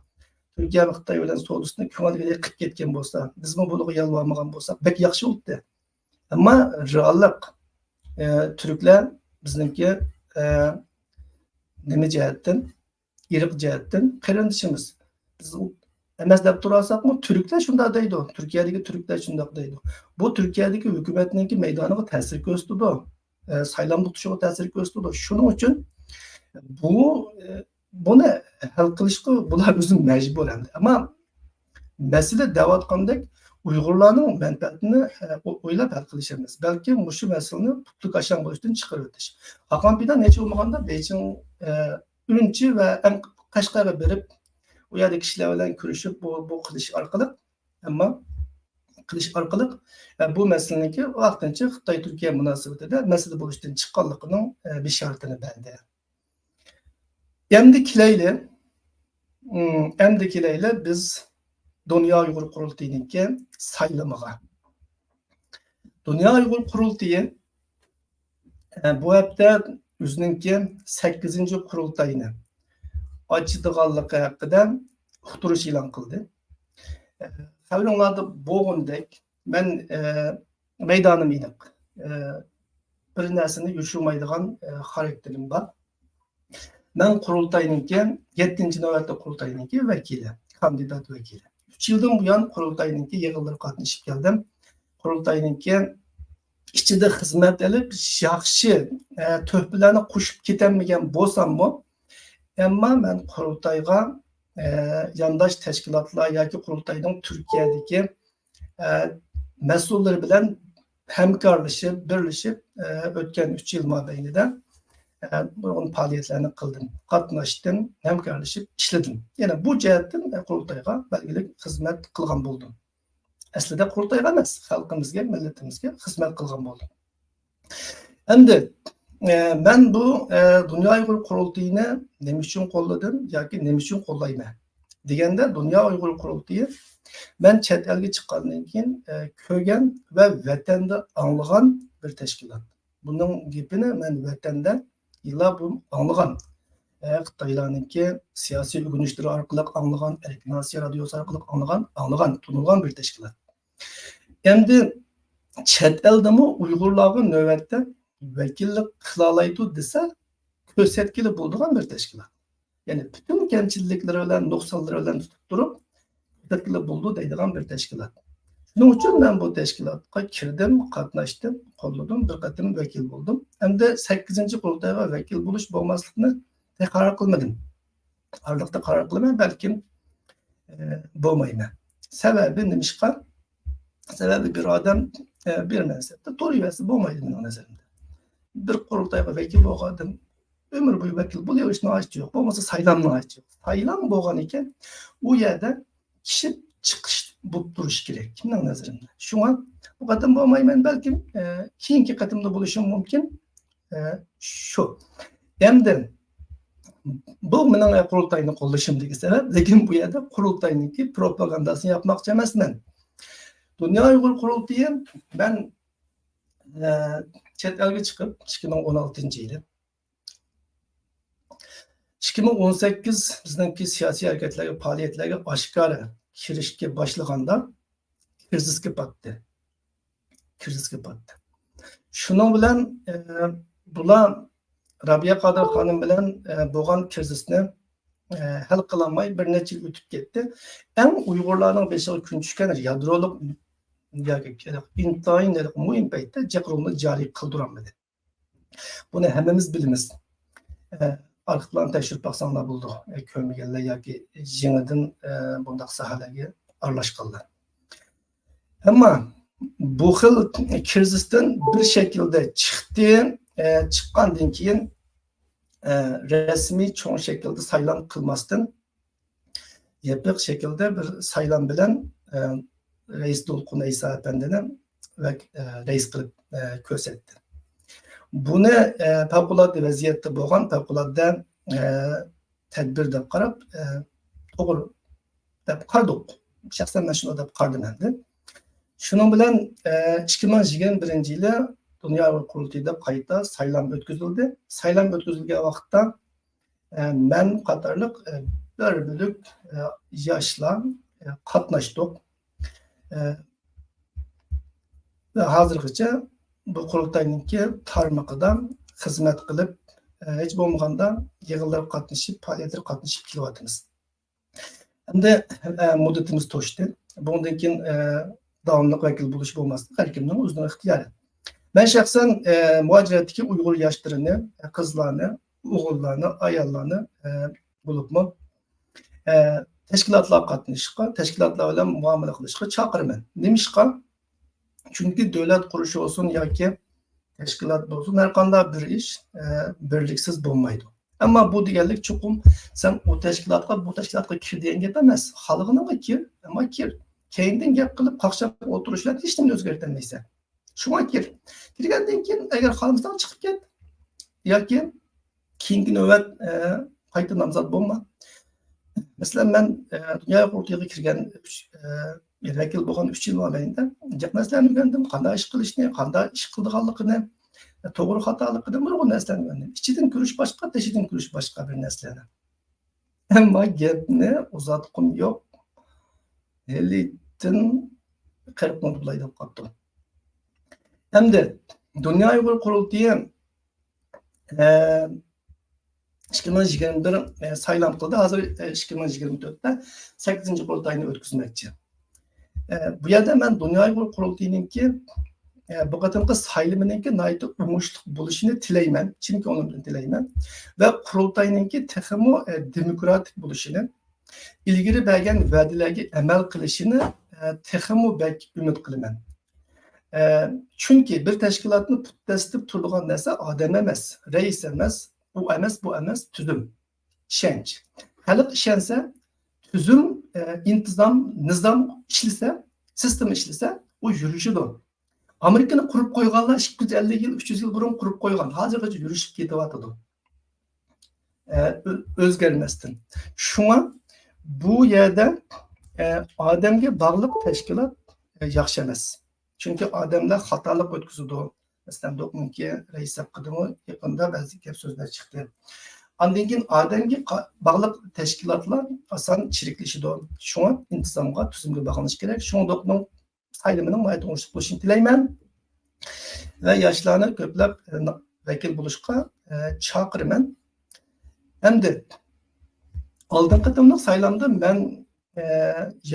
تۈركىيە ۋە خىتاي بىلەن سودىسىنى كۆڭۈلدىكىدەك قىلىپ كەتكەن بولسا، بىزمۇ بۇنىڭغا يالۋۇرمىغان بولساق بەك ياخشى بولاتتى. ئەمما رېئاللىق، ئە، تۈركلەر بىزنىڭكى، ئە، نېمە جەھەتتىن، ئىرق جەھەتتىن قېرىندىشىمىز. بىز ئەمەس دەپ تۇرۇۋالساقمۇ، تۈركلەر شۇنداق دەيدۇ، تۈركىيەدىكى تۈركلەر شۇنداق دەيدۇ. بۇ تۈركىيەدىكى ھۆكۈمەتنىڭكى مەيدانىغا تەسىر كۆرسىتىدۇ، ئە، سايلاملىق تۇتۇشىغا تەسىر كۆرسىتىدۇ. شۇنىڭ ئۈچۈن بۇ، ئە، بۇنى ھەل قىلىشقا بۇلار ئۆزى مەجبۇر ئەمدى. ئەمما مەسىلە دەۋاتقاندەك ئۇيغۇرلارنىڭ مەنپەئەتىنى، ئە، ئو-، ئويلاپ ھەل قىلىش ئەمەس، بەلكى مۇشۇ مەسىلىنى پۇتلى كاشاڭ بولۇشتىن چىقىرىۋېتىش. خاقان پىدان ھېچ بولمىغاندا بېيجىڭ، ئە، ئۈرۈمچى ۋە ئەن-، قەشقەرگە بېرىپ، ئۇ يەردىكى كىشىلەر بىلەن كۆرۈشۈپ، بۇ، بۇ قىلىش ئارقىلىق، ئەمما قىلىش ئارقىلىق، ئە، بۇ مەسىلىنىڭكى ۋاقتىنچە خىتاي-تۈركىيە مۇناسىۋىتىدە مەسىلە بولۇشتىن چىققانلىقىنىڭ، ئە، بېشارىتىنى بەردى. ئەمدى كېلەيلى، ئەمدى كېلەيلى بىز دۇنيا ئۇيغۇر قۇرۇلتىيىنىڭكى سايلىمىغا. دۇنيا ئۇيغۇر قۇرۇلتىيى، ئە، بۇ ھەپتە ئۆزىنىڭكى سەككىزىنچى قۇرۇلتايىنى ئاچىدىغانلىقى ھەققىدە ئۇقتۇرۇش ئېلان قىلدى. ئە، خەۋىرىڭلاردا بولغىنىدەك، مەن، ئە، مەيدانىم ئېنىق. ئە، بىر نەرسىنى يوشۇرمايدىغان، ئە، خاراكتېرىم بار. مەن قۇرۇلتاينىڭكى، يەتتىنچى نۆۋەتلىك قۇرۇلتاينىڭكى ۋەكىلى، كاندىدات ۋەكىلى. ئۈچ يىلدىن بۇيان قۇرۇلتاينىڭكى يىغىنلىرىغا قاتنىشىپ كەلدىم. قۇرۇلتاينىڭكى ئىچىدە خىزمەت ئېلىپ، ياخشى، ئە، تۆھپىلەرنى قوشۇپ كېتەلمىگەن بولساممۇ، ئەمما مەن قۇرۇلتايغا، ئە، يانداش تەشكىلاتلار ياكى قۇرۇلتاينىڭ تۈركىيەدىكى ئە، مەسئۇللىرى بىلەن ھەمكارلىشىپ، بىرلىشىپ، ئە، ئۆتكەن ئۈچ يىل مابەينىدە، ئە، نۇرغۇن پائالىيەتلەرنى قىلدىم، قاتناشتىم، ھەمكارلىشىپ ئىشلىدىم. يەنە بۇ جەھەتتىن، ئە، قۇرۇلتايغا بەلگىلىك خىزمەت قىلغان بولدۇم. ئەسلىدە قۇرۇلتايغا ئەمەس، خەلقىمىزگە، مىللىتىمىزگە خىزمەت قىلغان بولدۇم. ئەمدى، ئە، مەن بۇ، ئە، دۇنيا ئۇيغۇر قۇرۇلتىيىنى نېمە ئۈچۈن قوللىدىم ياكى نېمە ئۈچۈن قوللايمەن دېگەندە، دۇنيا ئۇيغۇر قۇرۇلتىيى مەن چەت ئەلگە چىققاندىن كېيىن، ئە، كۆرگەن ۋە ۋەتەندە ئاڭلىغان بىر تەشكىلات. بۇنىڭ گېپىنى مەن ۋەتەندە يىللار بۇرۇن ئاڭلىغان. ئە، خىتايلارنىڭكى سىياسىي ئۆگىنىشلىرى ئارقىلىق ئاڭلىغان، ئەركىن ئاسىيا رادىيوسى ئارقىلىق ئاڭلىغان، ئاڭلىغان، تونۇلغان بىر تەشكىلات. ئەمدى چەت ئەلدىمۇ ئۇيغۇرلارغا نۆۋەتتە ۋەكىللىك قىلالايدۇ دېسە، كۆرسەتكىلى بولىدىغان بىر تەشكىلات. يەنى پۈتۈن كەمچىلىكلىرى بىلەن، نۇقسانلىرى بىلەن تۇتۇپ تۇرۇپ، كۆرسەتكىلى بولىدۇ دەيدىغان بىر تەشكىلات. شۇنىڭ ئۈچۈن مەن بۇ تەشكىلاتقا كىردىم، قاتناشتىم، قوللىدىم، بىر قېتىم ۋەكىل بولدۇم. ئەمدى سەككىزىنچى قۇرۇلتايغا ۋەكىل بولۇش بولماسلىقنى تېخى قارار قىلمىدىم. ئارىلىقتا قارار قىلىمەن، بەلكىم، ئە، بولمايمەن. سەۋەبى نېمىشقا؟ سەۋەبى بىر ئادەم، ئە، بىر مەنسەپتە تۇرۇۋەرسە بولمايدۇ مېنىڭ نەزىرىمدە. بىر قۇرۇلتايغا ۋەكىل بولغان ئادەم ئۆمۈر بويى ۋەكىل بولۇۋېرىشنىڭ ھاجىتى يوق. بولمىسا سايلامنىڭ ھاجىتى يوق. سايلام بولغان ئىكەن، ئۇ يەردە كىشى چىقىش بولۇپ تۇرۇشى كېرەك، مېنىڭ نەزىرىمدە. شۇڭا بۇ قېتىم بولمايمەن، بەلكىم، ئە، كېيىنكى قېتىمدا بولۇشۇم مۇمكىن. ئە، شۇ. ئەمدى بۇ مېنىڭ، ئە، قۇرۇلتاينى قوللىشىمدىكى سەۋەب، لېكىن بۇ يەردە قۇرۇلتاينىڭكى پروپاگانداسىنى ياپماقچى ئەمەسمەن. دۇنيا ئۇيغۇر قۇرۇلتىيى، مەن ئە، چەت ئەلگە چىقىپ، ئىككى مىڭ ئون ئالتىنچى يىلى. ئىككى مىڭ ئون سەككىز بىزنىڭكى سىياسىي ھەرىكەتلەرگە، پائالىيەتلەرگە ئاشكارا كىرىشكە باشلىغاندا كىرىزىسكە پاتتى. كىرىزىسكە پاتتى. شۇنىڭ بىلەن، ئە، بۇلار رابىيە قادىر خانىم بىلەن، ئە، بولغان كىرىزىسنى، ئە، ھەل قىلالماي بىر نەچچە يىل ئۆتۈپ كەتتى. ئەڭ ئۇيغۇرلارنىڭ بېشىغا كۈن چۈشكەن يادرولۇق ياكى ئىنتايىن مۇھىم پەيتتە جىق رولنى جارى قىلدۇرالمىدى. بۇنى ھەممىمىز بىلىمىز. ئە، ئارخىپلارنى تەكشۈرۈپ باقساڭلار بولىدۇ. ئە، كۆرمىگەنلەر ياكى يېڭىدىن، ئە، بۇنداق ساھەلەرگە ئارىلاشقانلار. ئەمما بۇ خىل كىرىزىستىن بىر شەكىلدە چىقتى. ئە، چىققاندىن كېيىن، ئە، رەسمىي چوڭ شەكىلدە سايلام قىلماستىن، يېپىق شەكىلدە بىر سايلام بىلەن، ئە، رەئىس دولقۇن ئەيسا ئەپەندىنى ۋەك-، ئە، رەئىس قىلىپ، ئە، كۆرسەتتى. بۇنى، ئە، پەۋقۇلئاددە ۋەزىيەتتە بولغان پەۋقۇلئاددە، ئە، تەدبىر دەپ قاراپ، ئە، توغرا دەپ قارىدۇق. شەخسەن مەن شۇنداق دەپ قارىدىم ئەمدى. شۇنىڭ بىلەن، ئە، ئىككى مىڭ يىگىرمە بىرىنچى يىلى دۇنيا ئۇيغۇر قۇرۇلتىيىدا قايتا سايلام ئۆتكۈزۈلدى. سايلام ئۆتكۈزۈلگەن ۋاقىتتا، ئە، مەن قاتارلىق، ئە، بىر بۆلەك، ئە، ياشلار، ئە، قاتناشتۇق. ئە، ۋە ھازىرغىچە بۇ قۇرۇلتاينىڭكى تارمىقىدا خىزمەت قىلىپ، ئە، ھېچ بولمىغاندا يىغىنلارغا قاتنىشىپ، پائالىيەتلەرگە قاتنىشىپ كېلىۋاتىمىز. ئەمدى، ئە، مۇددىتىمىز توشتى. بۇندىن كېيىن، ئە، داۋاملىق ۋەكىل بولۇش بولماسلىق ھەر كىمنىڭ ئۆزىنىڭ ئىختىيارى. مەن شەخسەن، ئە، مۇھاجىرەتتىكى ئۇيغۇر ياشلىرىنى، قىزلارنى، ئوغۇللارنى، ئاياللارنى، ئە، بولۇپمۇ، ئە، تەشكىلاتلارغا قاتنىشىشقا، تەشكىلاتلار بىلەن مۇئامىلە قىلىشقا چاقىرىمەن. نېمىشقا؟ چۈنكى دۆلەت قۇرۇش بولسۇن ياكى تەشكىلات بولسۇن، ھەر قانداق بىر ئىش، ئە، بىرلىكسىز بولمايدۇ. ئەمما بۇ دېگەنلىك چوقۇم سەن ئۇ تەشكىلاتقا، بۇ تەشكىلاتقا كىر دېگەن گەپ ئەمەس. خالىغىنىڭغا كىر، ئەمما كىر. كەينىدىن گەپ قىلىپ، قاقشاپ ئولتۇرۇش بىلەن ھېچنېمىنى ئۆزگەرتەلمەيسەن. شۇڭا كىر. كىرگەندىن كېيىن، ئەگەر خالىمىساڭ چىقىپ كەت. ياكى كېيىنكى نۆۋەت، ئە، قايتا نامزات بولما. مەسىلەن، مەن، ئە، دۇنيا قۇرۇلتىيىغا كىرگەن ئۈچ، ئە، ۋەكىل بولغان ئۈچ يىل مابەينىدە جىق نەرسىلەرنى ئۆگەندىم. قانداق ئىش قىلىشنى، قانداق ئىش قىلىدىغانلىقىنى، توغرا خاتالىقىنى، نۇرغۇن نەرسىلەرنى ئۆگەندىم. ئىچىدىن كۆرۈش باشقا، تېشىدىن كۆرۈش باشقا بىر نەرسىلەرنى. ئەمما گەپنى ئۇزاتقۇم يوق. ھېلىتىن قىرىق مىنۇت بولاي دەپ قاپتۇ. ئەمدى دۇنيا ئۇيغۇر قۇرۇلتىيى، ئە، ئىككى مىڭ يىگىرمە بىر، ئە، سايلام قىلدى. ھازىر، ئە، ئىككى مىڭ يىگىرمە تۆتتە سەككىزىنچى قۇرۇلتاينى ئۆتكۈزمەكچى. ئە، بۇ يەردە مەن دۇنيا ئۇيغۇر قۇرۇلتىيىنىڭكى، ئە، بۇ قېتىمقى سايلىمىنىڭكى ناھايىتى ئوڭۇشلۇق بولۇشىنى تىلەيمەن. چىن كۆڭلۈمدىن تىلەيمەن. ۋە قۇرۇلتاينىڭكى تېخىمۇ، ئە، دېموكراتىك بولۇشىنى، ئىلگىرى بەرگەن ۋەدىلەرگە ئەمەل قىلىشىنى، ئە، تېخىمۇ بەك ئۈمىد قىلىمەن. ئە، چۈنكى بىر تەشكىلاتنى پۇت دەسسىتىپ تۇرىدىغان نەرسە ئادەم ئەمەس، رەئىس ئەمەس، ئۇ ئەمەس، بۇ ئەمەس، تۈزۈم، ئىشەنچ. خەلق ئىشەنسە، تۈزۈم، ئە، ئىنتىزام، نىزام ئىشلىسە، سىستېما ئىشلىسە، ئۇ يۈرۈشىدۇ. ئامېرىكىنى قۇرۇپ قويغانلار ئىككى يۈز ئەللىك يىل، ئۈچ يۈز يىل بۇرۇن قۇرۇپ قويغان، ھازىرغىچە يۈرۈشۈپ كېتىۋاتىدۇ. ئە، ئۆ-، ئۆزگەرمەستىن. شۇڭا بۇ يەردە، ئە، ئادەمگە باغلىق تەشكىلات، ئە، ياخشى ئەمەس. چۈنكى ئادەملەر خاتالىق ئۆتكۈزىدۇ. مەسىلەن، دوكمۇنكى رەئىس ھەققىدىمۇ يېقىندا بەزى گەپ سۆزلەر چىقتى. ئاندىن كېيىن ئادەمگە قا-، باغلىق تەشكىلاتلار ئاسان چىرىكلىشىدۇ. شۇڭا ئىنتىزامغا، تۈزۈمگە باغلىنىش كېرەك. شۇڭا دوكمۇن سايلىمىنىڭ ناھايىتى ئوڭۇشلۇق بولۇشىنى تىلەيمەن ۋە ياشلارنى كۆپلەپ، ئە، ۋەكىل بولۇشقا، ئە، چاقىرىمەن. ئەمدى ئالدىنقى قېتىملىق سايلامدا مەن، ئە،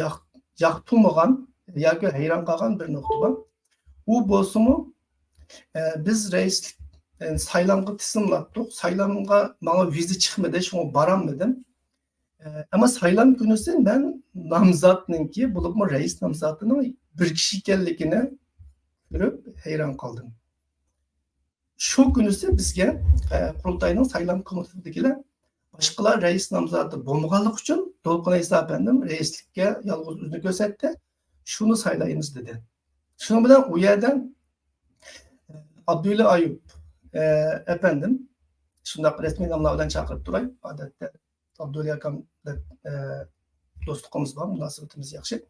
ياق-، ياقتۇرمىغان ياكى ھەيران قالغان بىر نۇقتا بار. ئۇ بولسىمۇ، ئە، بىز رەئىسلىك، ئە، سايلامغا تىزىملاتتۇق. سايلامغا ماڭا ۋىزا چىقمىدى، شۇڭا بارالمىدىم. ئەمما سايلام كۈنىسى مەن نامزاتنىڭكى، بولۇپمۇ رەئىس نامزاتىنىڭ بىر كىشى ئىكەنلىكىنى كۆرۈپ ھەيران قالدىم. شۇ كۈنىسى بىزگە، ئە، قۇرۇلتاينىڭ سايلام كومىتېتىدىكىلەر، باشقىلار رەئىس نامزاتى بولمىغانلىقى ئۈچۈن دولقۇن ئەيسا ئەپەندىم رەئىسلىككە يالغۇز ئۆزىنى كۆرسەتتى، شۇنى سايلايمىز دېدى. شۇنىڭ بىلەن ئۇ يەردە، ئە، ئابدۇللا ئايۇپ، ئە، ئەپەندىم، شۇنداق رەسمىي ناملار بىلەن چاقىرىپ تۇراي، ئادەتتە ئابدۇللا ئاكام دەپ، ئە، دوستلۇقىمىز بار، مۇناسىۋىتىمىز ياخشى.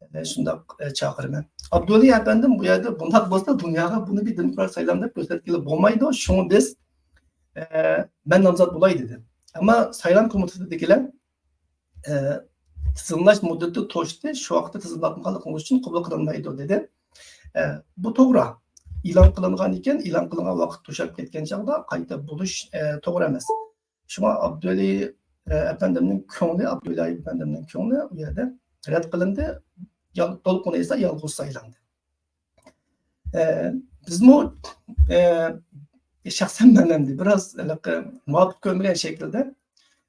ئە، شۇنداق، ئە، چاقىرىمەن. ئابدۇۋەلى ئەپەندىم بۇ يەردە بۇنداق بولسا دۇنياغا بۇنى بىر دېموكراتىك سايلام دەپ كۆرسەتكىلى بولمايدۇ. شۇڭا بىز، ئە، مەن نامزات بولاي دېدى. ئەمما سايلام كومىتېتىدىكىلەر، ئە، تىزىملاش مۇددىتى توشتى، شۇ ۋاقىتتا تىزىملاتمىغانلىقىڭىز ئۈچۈن قوبۇل قىلىنمايدۇ دېدى. ئە، بۇ توغرا. ئېلان قىلىنغان ئىكەن، ئېلان قىلىنغان ۋاقىت توشاپ كەتكەن چاغدا قايتا بولۇش، ئە، توغرا ئەمەس. شۇڭا ئابدۇۋەلى، ئە، ئەپەندىمنىڭ كۆڭلى، ئابدۇۋەلى ئەپەندىمنىڭ كۆڭلى ئۇ يەردە رەت قىلىندى. يال-، دولقۇن ئېيسا يالغۇز سايلاندى. ئە، بىزمۇ، ئە، شەخسەن مەن ئەمدى بىراز ھېلىقى مۇۋاپىق كۆرمىگەن شەكىلدە،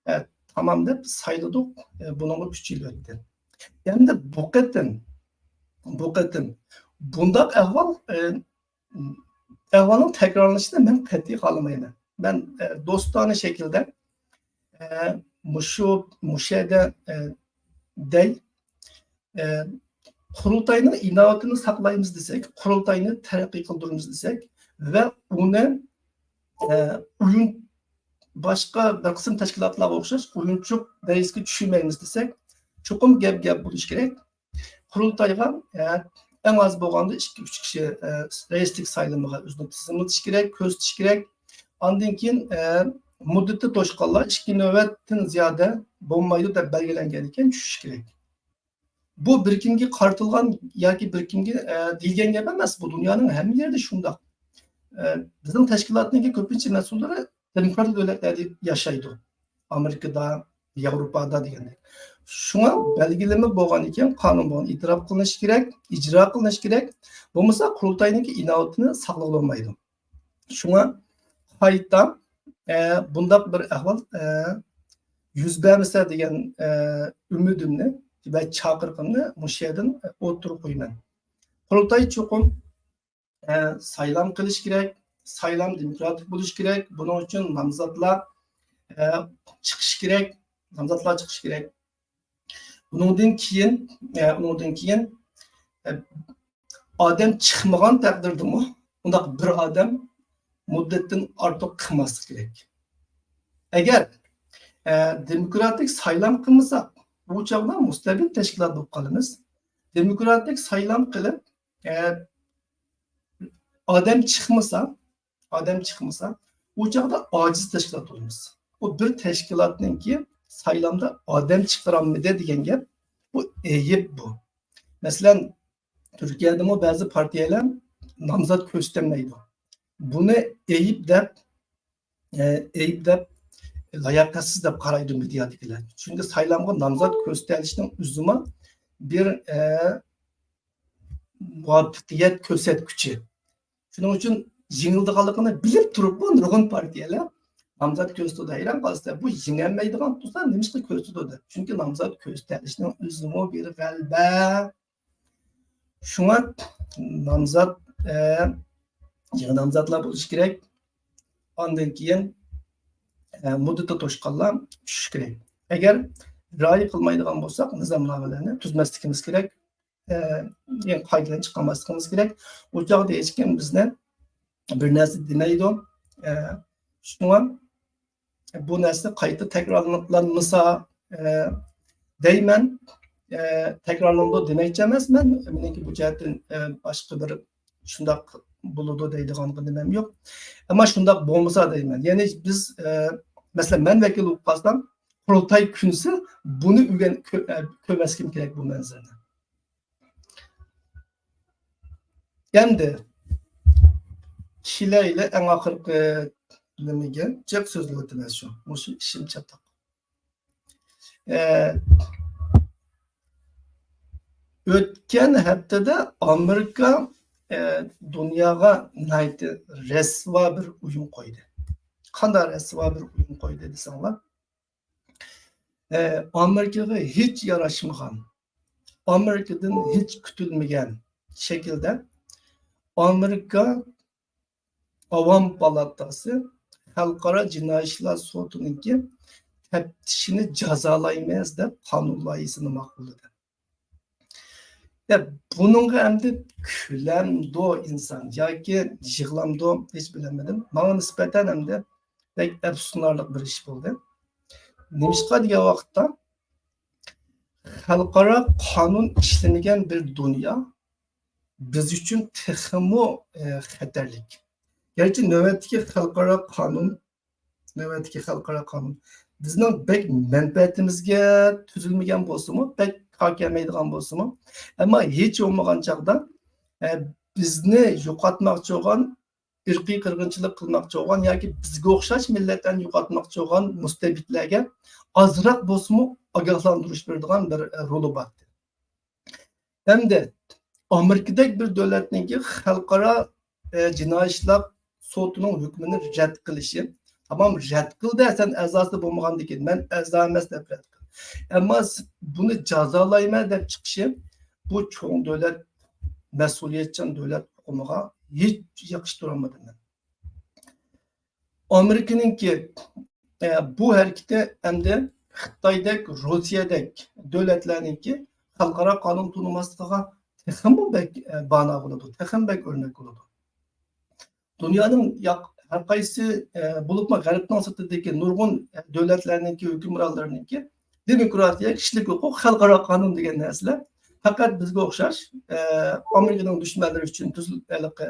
ئە، تامام دەپ سايلىدۇق. ئە، بۇنىڭغا ئۈچ يىل ئۆتتى. ئەمدى بۇ قېتىم، بۇ قېتىم بۇنداق ئەھۋال، ئە، ئەھۋالنىڭ تەكرارلىنىشىنى مەن قەتئىي خالىمايمەن. مەن، ئە، دوستانە شەكىلدە، ئە، مۇشۇ، مۇشۇ يەردە، ئە، دەي، ئە، قۇرۇلتاينىڭ ئىناۋىتىنى ساقلايمىز دېسەك، قۇرۇلتاينى تەرەققىي قىلدۇرىمىز دېسەك ۋە ئۇنى، ئە، ئويۇن، باشقا بىر قىسىم تەشكىلاتلارغا ئوخشاش ئويۇنچۇق دەرىجىسىگە چۈشۈرمەيمىز دېسەك، چوقۇم گەپ-گەپ بولۇشى كېرەك. قۇرۇلتايغا، ئە، ئەڭ ئاز بولغاندا ئىككى، ئۈچ كىشى، ئە، رەئىسلىك سايلىمىغا ئۆزىنى تىزىملىتىش كېرەك، كۆرسىتىش كېرەك. ئاندىن كېيىن، ئە، مۇددىتى توشقانلار ئىككى نۆۋەتتىن زىيادە بولمايدۇ دەپ بەلگىلەنگەن ئىكەن، چۈشۈش كېرەك. بۇ بىر كىمگە قارىتىلغان ياكى بىر كىمگە، ئە، دېيىلگەن گەپ ئەمەس. بۇ دۇنيانىڭ ھەممە يېرىدە شۇنداق. ئە، بىزنىڭ تەشكىلاتنىڭكى كۆپىنچە مەسئۇللىرى دېموكراتىك دۆلەتلەردە ياشايدۇ. ئامېرىكىدا، ياۋروپادا دېگەندەك. شۇڭا بەلگىلىمە بولغان ئىكەن، قانۇن بولغان، ئېتىراپ قىلىنىشى كېرەك، ئىجرا قىلىنىشى كېرەك. بولمىسا قۇرۇلتاينىڭكى ئىناۋىتىنى ساقلىغىلى بولمايدۇ. شۇڭا قايتا، ئە، بۇنداق بىر ئەھۋال، ئە، يۈز بەرمىسە دېگەن، ئە، ئۈمىدىمنى ۋە چاقىرىقىمنى مۇشۇ يەردىن ئوتتۇرىغا قويىمەن. قۇرۇلتاي چوقۇم، ئە، سايلام قىلىش كېرەك، سايلام دېموكراتىك بولۇش كېرەك. بۇنىڭ ئۈچۈن نامزاتلار، ئە، چىقىشى كېرەك، نامزاتلار چىقىشى كېرەك. ئۇنىڭدىن كېيىن، ئە، ئۇنىڭدىن كېيىن، ئە، ئادەم چىقمىغان تەقدىردىمۇ ئۇنداق بىر ئادەم مۇددەتتىن ئارتۇق قىلماسلىق كېرەك. ئەگەر، ئە، دېموكراتىك سايلام قىلمىساق، ئۇ چاغدا مۇستەبىت تەشكىلات بولۇپ قالىمىز. دېموكراتىك سايلام قىلىپ، ئە، ئادەم چىقمىسا، ئادەم چىقمىسا، ئۇ چاغدا ئاجىز تەشكىلات بولىمىز. ئۇ بىر تەشكىلاتنىڭكى سايلامدا ئادەم چىقىرالمىدى دېگەن گەپ، بۇ ئەيىب بۇ. مەسىلەن، تۈركىيەدىمۇ بەزى پارتىيەلەر نامزات كۆرسىتەلمەيدۇ. بۇنى ئەيىب دەپ، ئە، ئەيىب دەپ، لاياقەتسىز دەپ قارايدۇ مېدىيادىكىلەر. چۈنكى سايلامغا نامزات كۆرسىتەلىشنىڭ ئۆزىمۇ بىر، ئە، مۇۋەپپەقىيەت كۆرسەتكۈچى. شۇنىڭ ئۈچۈن يېڭىلىدىغانلىقىنى بىلىپ تۇرۇپمۇ نۇرغۇن پارتىيەلەر نامزات كۆرسىتىدۇ. ھەيران قالىسىلەر، بۇ يېڭەلمەيدىغان تۇرسا نېمىشقا كۆرسىتىدۇ دەپ. چۈنكى نامزات كۆرسىتەلىشنىڭ ئۆزىمۇ بىر غەلىبە. شۇڭا نامزات، ئە، يېڭى نامزاتلار بولۇشى كېرەك. ئاندىن كېيىن، ئە، مۇددىتى توشقانلار چۈشۈشى كېرەك. ئەگەر رىئايە قىلمايدىغان بولساق، نىزامنامىلەرنى تۈزمەسلىكىمىز كېرەك. ئە، يەنى قائىدىلەرنى چىقارماسلىقىمىز كېرەك. ئۇ چاغدا ھېچكىم بىزنى بىر نەرسە دېمەيدۇ. ئە، شۇڭا بۇ نەرسە قايتا تەكرارلانمىسا، ئە، دەيمەن. ئە، تەكرارلىنىدۇ دېمەكچى ئەمەسمەن. مېنىڭكى بۇ جەھەتتىن، ئە، باشقا بىر شۇنداق بولىدۇ دەيدىغان نېمەم يوق. ئەمما شۇنداق بولمىسا دەيمەن. يەنى بىز، ئە، مەسىلەن، مەن ۋەكىل بولۇپ قالسام، قۇرۇلتاي كۈنسى بۇنى ئۆگەن-، كۆ-، ئە، كۆرمەسلىكىم كېرەك بۇ مەنزىرىنى. ئەمدى كېلەيلى ئەڭ ئاخىرقى نېمىگە، جىق سۆزلەۋاتىمەن شۇ، مۇشۇ ئىشىم چاتاق. ئە، ئۆتكەن ھەپتىدە ئامېرىكا، ئە، دۇنياغا ناھايىتى رەسۋا بىر ئويۇن قويدى. قانداق رەسۋا بىر ئويۇن قويدى دېسەڭلار، ئە، ئامېرىكىغا ھېچ ياراشمىغان، ئامېرىكىدىن ھېچ كۈتۈلمىگەن شەكىلدە ئامېرىكا ئاۋام پالاتاسى خەلقئارا جىنايى ئىشلار سوتىنىڭكى تەپتىشىنى جازالايمىز دەپ قانۇن لايىھىسىنى ماقۇللىدى. يا، بۇنىڭغا ئەمدى كۈلەمدۇ ئىنسان ياكى يىغلامدۇ، ھېچ بىلەلمىدىم. ماڭا نىسبەتەن ئەمدى بەك ئەپسۇسلىنارلىق بىر ئىش بولدى. نېمىشقا دېگەن ۋاقىتتا، خەلقئارا قانۇن ئىشلىمىگەن بىر دۇنيا بىز ئۈچۈن تېخىمۇ، ئە، خەتەرلىك. گەرچە نۆۋەتتىكى خەلقئارا قانۇن، نۆۋەتتىكى خەلقئارا قانۇن بىزنىڭ بەك مەنپەئەتىمىزگە تۈزۈلمىگەن بولسىمۇ، بەك كار كەلمەيدىغان بولسىمۇ، ئەمما ھېچ بولمىغان چاغدا، ئە، بىزنى يوقاتماقچى بولغان، ئىرقىي قىرغىنچىلىق قىلماقچى بولغان ياكى بىزگە ئوخشاش مىللەتلەرنى يوقاتماقچى بولغان مۇستەبىتلەرگە ئازراق بولسىمۇ ئاگاھلاندۇرۇش بېرىدىغان بىر، ئە، رولى بار. ئەمدى ئامېرىكىدەك بىر دۆلەتنىڭكى خەلقئارا، ئە، جىنايى ئىشلار سوتىنىڭ ھۆكمىنى رەت قىلىشى، تامام رەت قىلدى، سەن ئەزاسى بولمىغاندىكىن، مەن ئەزا ئەمەس دەپ رەت قىل. ئەمما س-، بۇنى جازالايمەن دەپ چىقىشى، بۇ چوڭ دۆلەت، مەسئۇلىيەتچان دۆلەت ئۇقۇمىغا ھېچ ياخشى تۇرالمىدىم مەن. ئامېرىكىنىڭكى، ئە، بۇ ھەرىكىتى ئەمدى خىتايدەك، روسىيەدەك دۆلەتلەرنىڭكى خەلقئارا قانۇن تونۇماسلىقىغا تېخىمۇ بەك، ئە، بانا بولىدۇ، تېخىمۇ بەك ئۆرنەك بولىدۇ. دۇنيانىڭ ياق-، ھەر قايسى، ئە، بولۇپمۇ غەربنىڭ سىرتىدىكى نۇرغۇن دۆلەتلەرنىڭكى ھۆكۈمرانلىرىنىڭكى دېموكراتىيە، كىشىلىك ھوقۇق، خەلقئارا قانۇن دېگەن نەرسىلەر پەقەت بىزگە ئوخشاش، ئە، ئامېرىكىنىڭ دۈشمەنلىرى ئۈچۈن تۈزۈل-، ھېلىقى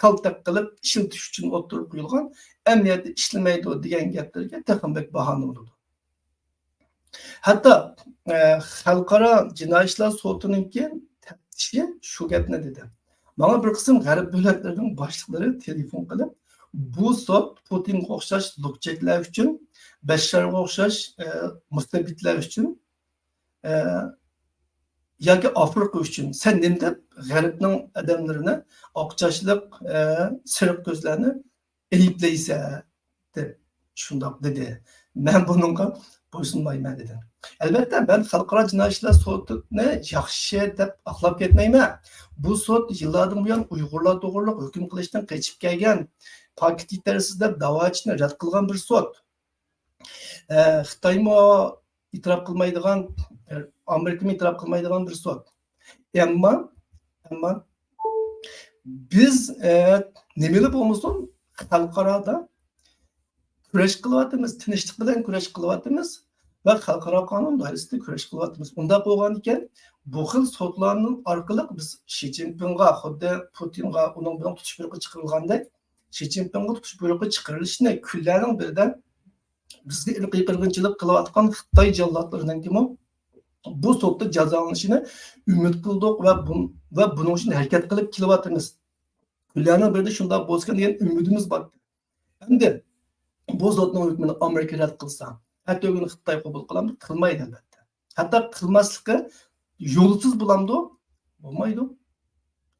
كالتەك قىلىپ ئىشلىتىش ئۈچۈن ئوتتۇرىغا قويۇلغان، ئەمەلىيەتتە ئىشلىمەيدۇ دېگەن گەپلىرىگە تېخىمۇ بەك باھانە بولىدۇ. ھەتتا، ئە، خەلقئارا جىنايى ئىشلار سوتىنىڭكى تەپتىشى شۇ گەپنى دېدى. ماڭا بىر قىسىم غەرب دۆلەتلىرىنىڭ باشلىقلىرى تېلېفون قىلىپ، بۇ سوت پۇتىنغا ئوخشاش لۇكچەكلەر ئۈچۈن، بەششارغا ئوخشاش، ئە، مۇستەبىتلەر ئۈچۈن، ئە، ياكى ئافرىقا ئۈچۈن، سەن نېمە دەپ غەربنىڭ ئادەملىرىنى ئاق چاچلىق، ئە، سېرىق كۆزلەرنى ئەيىبلەيسەن دەپ شۇنداق دېدى. مەن بۇنىڭغا بويسۇنمايمەن دېدىم. ئەلۋەتتە، مەن خەلقئارا جىنايى ئىشلار سوتىنى ياخشى دەپ ئاقلاپ كەتمەيمەن. بۇ سوت يىللاردىن بۇيان ئۇيغۇرلار توغرىلىق ھۆكۈم قىلىشتىن قېچىپ كەلگەن، پاكىت يېتەرسىز دەپ داۋا ئېچىشنى رەت قىلغان بىر سوت. ئە، خىتايمۇ ئېتىراپ قىلمايدىغان، ئامېرىكىمۇ ئېتىراپ قىلمايدىغان بىر سوت. ئەمما، ئەمما بىز، ئە، نېمىلا بولمىسۇن، خەلقئارادا كۈرەش قىلىۋاتىمىز، تىنچلىق بىلەن كۈرەش قىلىۋاتىمىز ۋە خەلقئارا قانۇن دائىرىسىدە كۈرەش قىلىۋاتىمىز. ئۇنداق بولغاندىكىن، بۇ خىل سوتلارنىڭ ئارقىلىق بىز شى جىنپىڭغا، خۇددى پۇتىنغا، ئۇنىڭ بىلەن تۇتۇش بۇيرۇقى چىقىرىلغاندەك، شى جىنپىڭغا تۇتۇش بۇيرۇقى چىقىرىلىشىنى كۈنلەرنىڭ بىرىدە بىزگە ئىرقىي قىرغىنچىلىق قىلىۋاتقان خىتاي جاللاتلىرىنىڭكىمۇ بۇ سوتتا جازالىنىشىنى ئۈمىد قىلدۇق ۋە بۇن-، ۋە بۇنىڭ ئۈچۈن ھەرىكەت قىلىپ كېلىۋاتىمىز. كۈنلەرنىڭ بىرىدە شۇنداق بولسىكەن دېگەن ئۈمىدىمىز بار. ئەمدى بۇ سوتنىڭ ھۆكمىنى ئامېرىكا رەت قىلسا، ئەتىگۈنى خىتاي قوبۇل قىلامدۇ؟ قىلمايدۇ، ئەلۋەتتە. ھەتتا قىلماسلىقى يولسىز بولامدۇ؟ بولمايدۇ.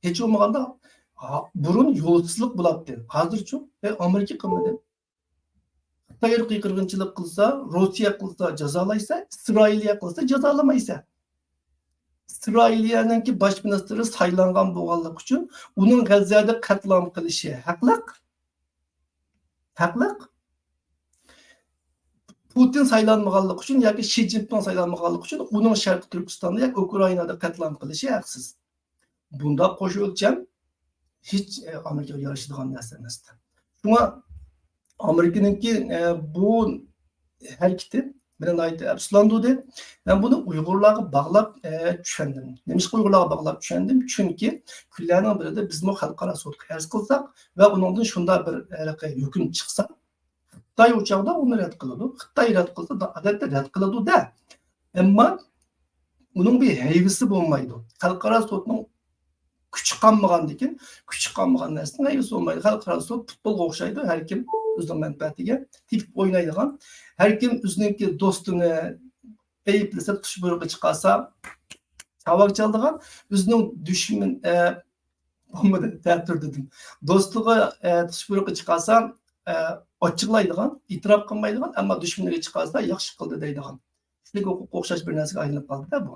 ھېچ بولمىغاندا، ھا-، بۇرۇن يولسىزلىق بولاتتى. ھازىرچۇ؟ ئەي، ئامېرىكا قىلمىدى. خىتاي ئىرقىي قىرغىنچىلىق قىلسا، روسىيە قىلسا جازالايسەن، ئىسرائىلىيە قىلسا جازالىمايسەن. ئىسرائىلىيەنىڭكى باش مىنىستىرى سايلانغان بولغانلىقى ئۈچۈن ئۇنىڭ غەززەدە قەتلىئام قىلىشى ھەقلىق. ھەقلىق. پۇتىن سايلانمىغانلىقى ئۈچۈن ياكى شى جىنپىڭ سايلانمىغانلىقى ئۈچۈن ئۇنىڭ شەرقىي تۈركىستاندا ياكى ئۇكرائىنادا قەتلىئام قىلىشى ھەقسىز. بۇنداق قوش ئۆلچەم ھېچ، ئە، ئامېرىكىغا يارىشىدىغان نەرسە ئەمەستى. شۇڭا ئامېرىكىنىڭكى، ئە، بۇ ھەرىكىتى مېنى ناھايىتى ئەپسۇسلاندۇردى. مەن بۇنى ئۇيغۇرلارغا باغلاپ، ئە، چۈشەندىم. نېمىشقا ئۇيغۇرلارغا باغلاپ چۈشەندىم؟ چۈنكى كۈنلەرنىڭ بىرىدە بىزمۇ خەلقئارا سوتقا ئەرز قىلساق ۋە ئۇنىڭدىن شۇنداق بىر، ھېلىقى، ھۆكۈم چىقسا، خىتاي ئۇ چاغدا ئۇنى رەت قىلىدۇ. خىتاي رەت قىلسا، ئادەتتە رەت قىلىدۇ-دە. ئەمما ئۇنىڭ بىر ھەيۋىسى بولمايدۇ. خەلقئارا سوتنىڭ كۈچى قالمىغاندىكىن، كۈچى قالمىغان نەرسىنىڭ ھەيۋىسى بولمايدۇ. خەلقئارا سوت پۇتبولغا ئوخشايدۇ. ھەر كىم ئۆزىنىڭ مەنپەئەتىگە تېپىپ ئوينايدىغان، ھەر كىم ئۆزىنىڭكى دوستىنى ئەيىبلىسە، تۇتۇش بۇيرۇقى چىقارسا، چاۋاك چالىدىغان، ئۆزىنىڭ دۈشمىنى، ئە، بولمىدى، تەتۈر دېدىم. دوستىغا، ئە، تۇتۇش بۇيرۇقى چىقارسا، ئە، ئاچچىقلايدىغان، ئېتىراپ قىلمايدىغان، ئەمما دۈشمىنىگە چىقارسا، ياخشى قىلدى دەيدىغان. كىشىلىك ھوقۇققا ئوخشاش بىر نەرسىگە ئايلىنىپ قالدى-دە بۇ.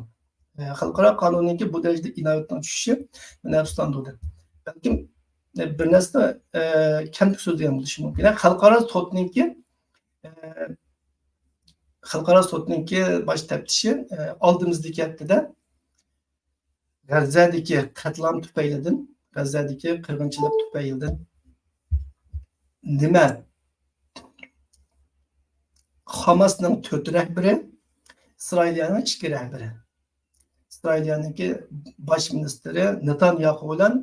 ئە، خەلقئارا قانۇننىڭكى بۇ دەرىجىدە ئىناۋىتىنىڭ چۈشۈشى مېنى ئەپسۇسلاندۇردى. بەلكىم، ئە، بىر نەرسىنى، ئە، كەمتۈك سۆزلىگەن بولۇشى مۇمكىن. خەلقئارا سوتنىڭكى، ئە، خەلقئارا سوتنىڭكى باش تەپتىشى، ئە، ئالدىمىزدىكى ھەپتىدە غەززەدىكى قەتلىئام تۈپەيلىدىن، غەززەدىكى قىرغىنچىلىق تۈپەيلىدىن نېمە؟ خاماسنىڭ تۆت رەھبىرى، ئىسرائىلىيەنىڭ ئىككى رەھبىرى. ئىسرائىلىيەنىڭكى باش مىنىستىرى نېتانياھۇ بىلەن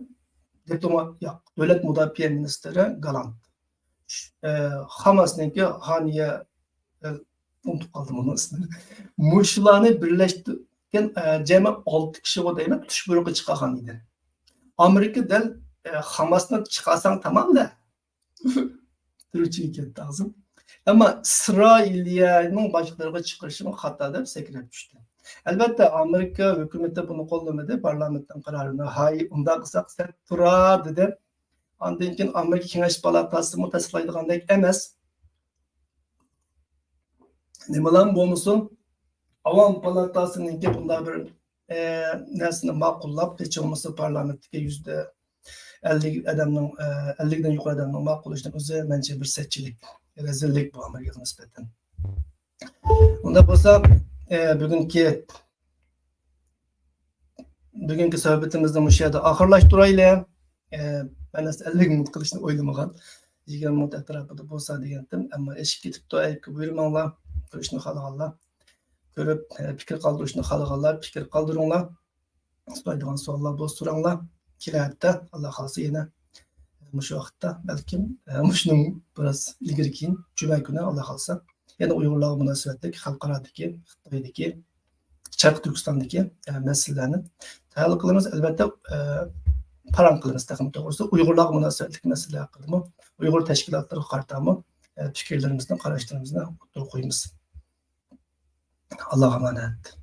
دىپلومات، ياق، دۆلەت مۇداپىئە مىنىستىرى گالانت. ئە، خاماسنىڭكى ھانىيە، ئە، ئۇنتۇپ قالدىم ئۇنىڭ ئىسمىنى. مۇشۇلارنى بىرلەشتۈرگەن، ئە، جەمئىي ئالتە كىشىغۇ دەيمەن، تۇتۇش بۇيرۇقى چىقارغان ئىدى. ئامېرىكا دەل، ئە، خاماسنى چىقارساڭ تامام-دە. تۈركچىگە كەتتى ئاغزىم. ئەمما ئىسرائىلىيەنىڭ باشلىقلىرىغا چىقىرىشىمۇ خاتا دەپ سەكرەپ چۈشتى. ئەلۋەتتە، ئامېرىكا ھۆكۈمىتى بۇنى قوللىمىدى، پارلامېنتنىڭ قارارىنى. ھاي، ئۇنداق قىلساق سەت تۇرار، دېدى. ئاندىن كېيىن ئامېرىكا كېڭەش پالاتاسىمۇ تەستىقلايدىغاندەك ئەمەس. نېمىلا بولمىسۇن، ئاۋام پالاتاسىنىڭكى بۇنداق بىر، ئە، نەرسىنى ماقۇللاپ، ھېچ بولمىسا پارلامېنتتىكى يۈزدە ئەللىك ئادەمنىڭ، ئە، ئەللىكتىن يۇقىرى ئادەمنىڭ ماقۇللىشىنىڭ ئۆزى مەنچە بىر سەتچىلىك، رەزىللىك بۇ ئامېرىكىغا نىسبەتەن. ئۇنداق بولسا، ئە، بۈگۈنكى بۈگۈنكى سۆھبىتىمىزنى مۇشۇ يەردە ئاخىرلاشتۇرايلى. ئە، مەن ئەسلى ئەللىك مىنۇت قىلىشنى ئويلىمىغان. يىگىرمە مىنۇت ئەتراپىدا بولسا دېگەنتىم، ئەمما ئېشىپ كېتىپتۇ. ئەيىبكە بۇيرۇماڭلار. كۆرۈشنى خالىغانلار كۆرۈپ، ئە، پىكىر قالدۇرۇشنى خالىغانلار پىكىر قالدۇرۇڭلار. سورايدىغان سوئاللار بولسا سوراڭلار. كېلەر ھەپتە، ئاللا خالىسا، يەنە مۇشۇ ۋاقىتتا، بەلكىم، ئە، مۇشۇنىڭ بىراز ئىلگىرى كېيىن، جۈمە كۈنى، ئاللا خالىسا، يەنە ئۇيغۇرلارغا مۇناسىۋەتلىك خەلقئارادىكى، خىتايدىكى، شەرقىي تۈركىستاندىكى، ئە، مەسىلىلەرنى ھەل قىلىمىز. ئەلۋەتتە، ئە، پاراڭ قىلىمىز تېخىمۇ توغرىسى. ئۇيغۇرلارغا مۇناسىۋەتلىك مەسىلىلەر ھەققىدىمۇ، ئۇيغۇر تەشكىلاتلىرىغا قارىتامۇ، ئە، پىكىرلىرىمىزنى، قاراشلىرىمىزنى ئوتتۇرىغا قويىمىز. ئاللاغا ئامانەت.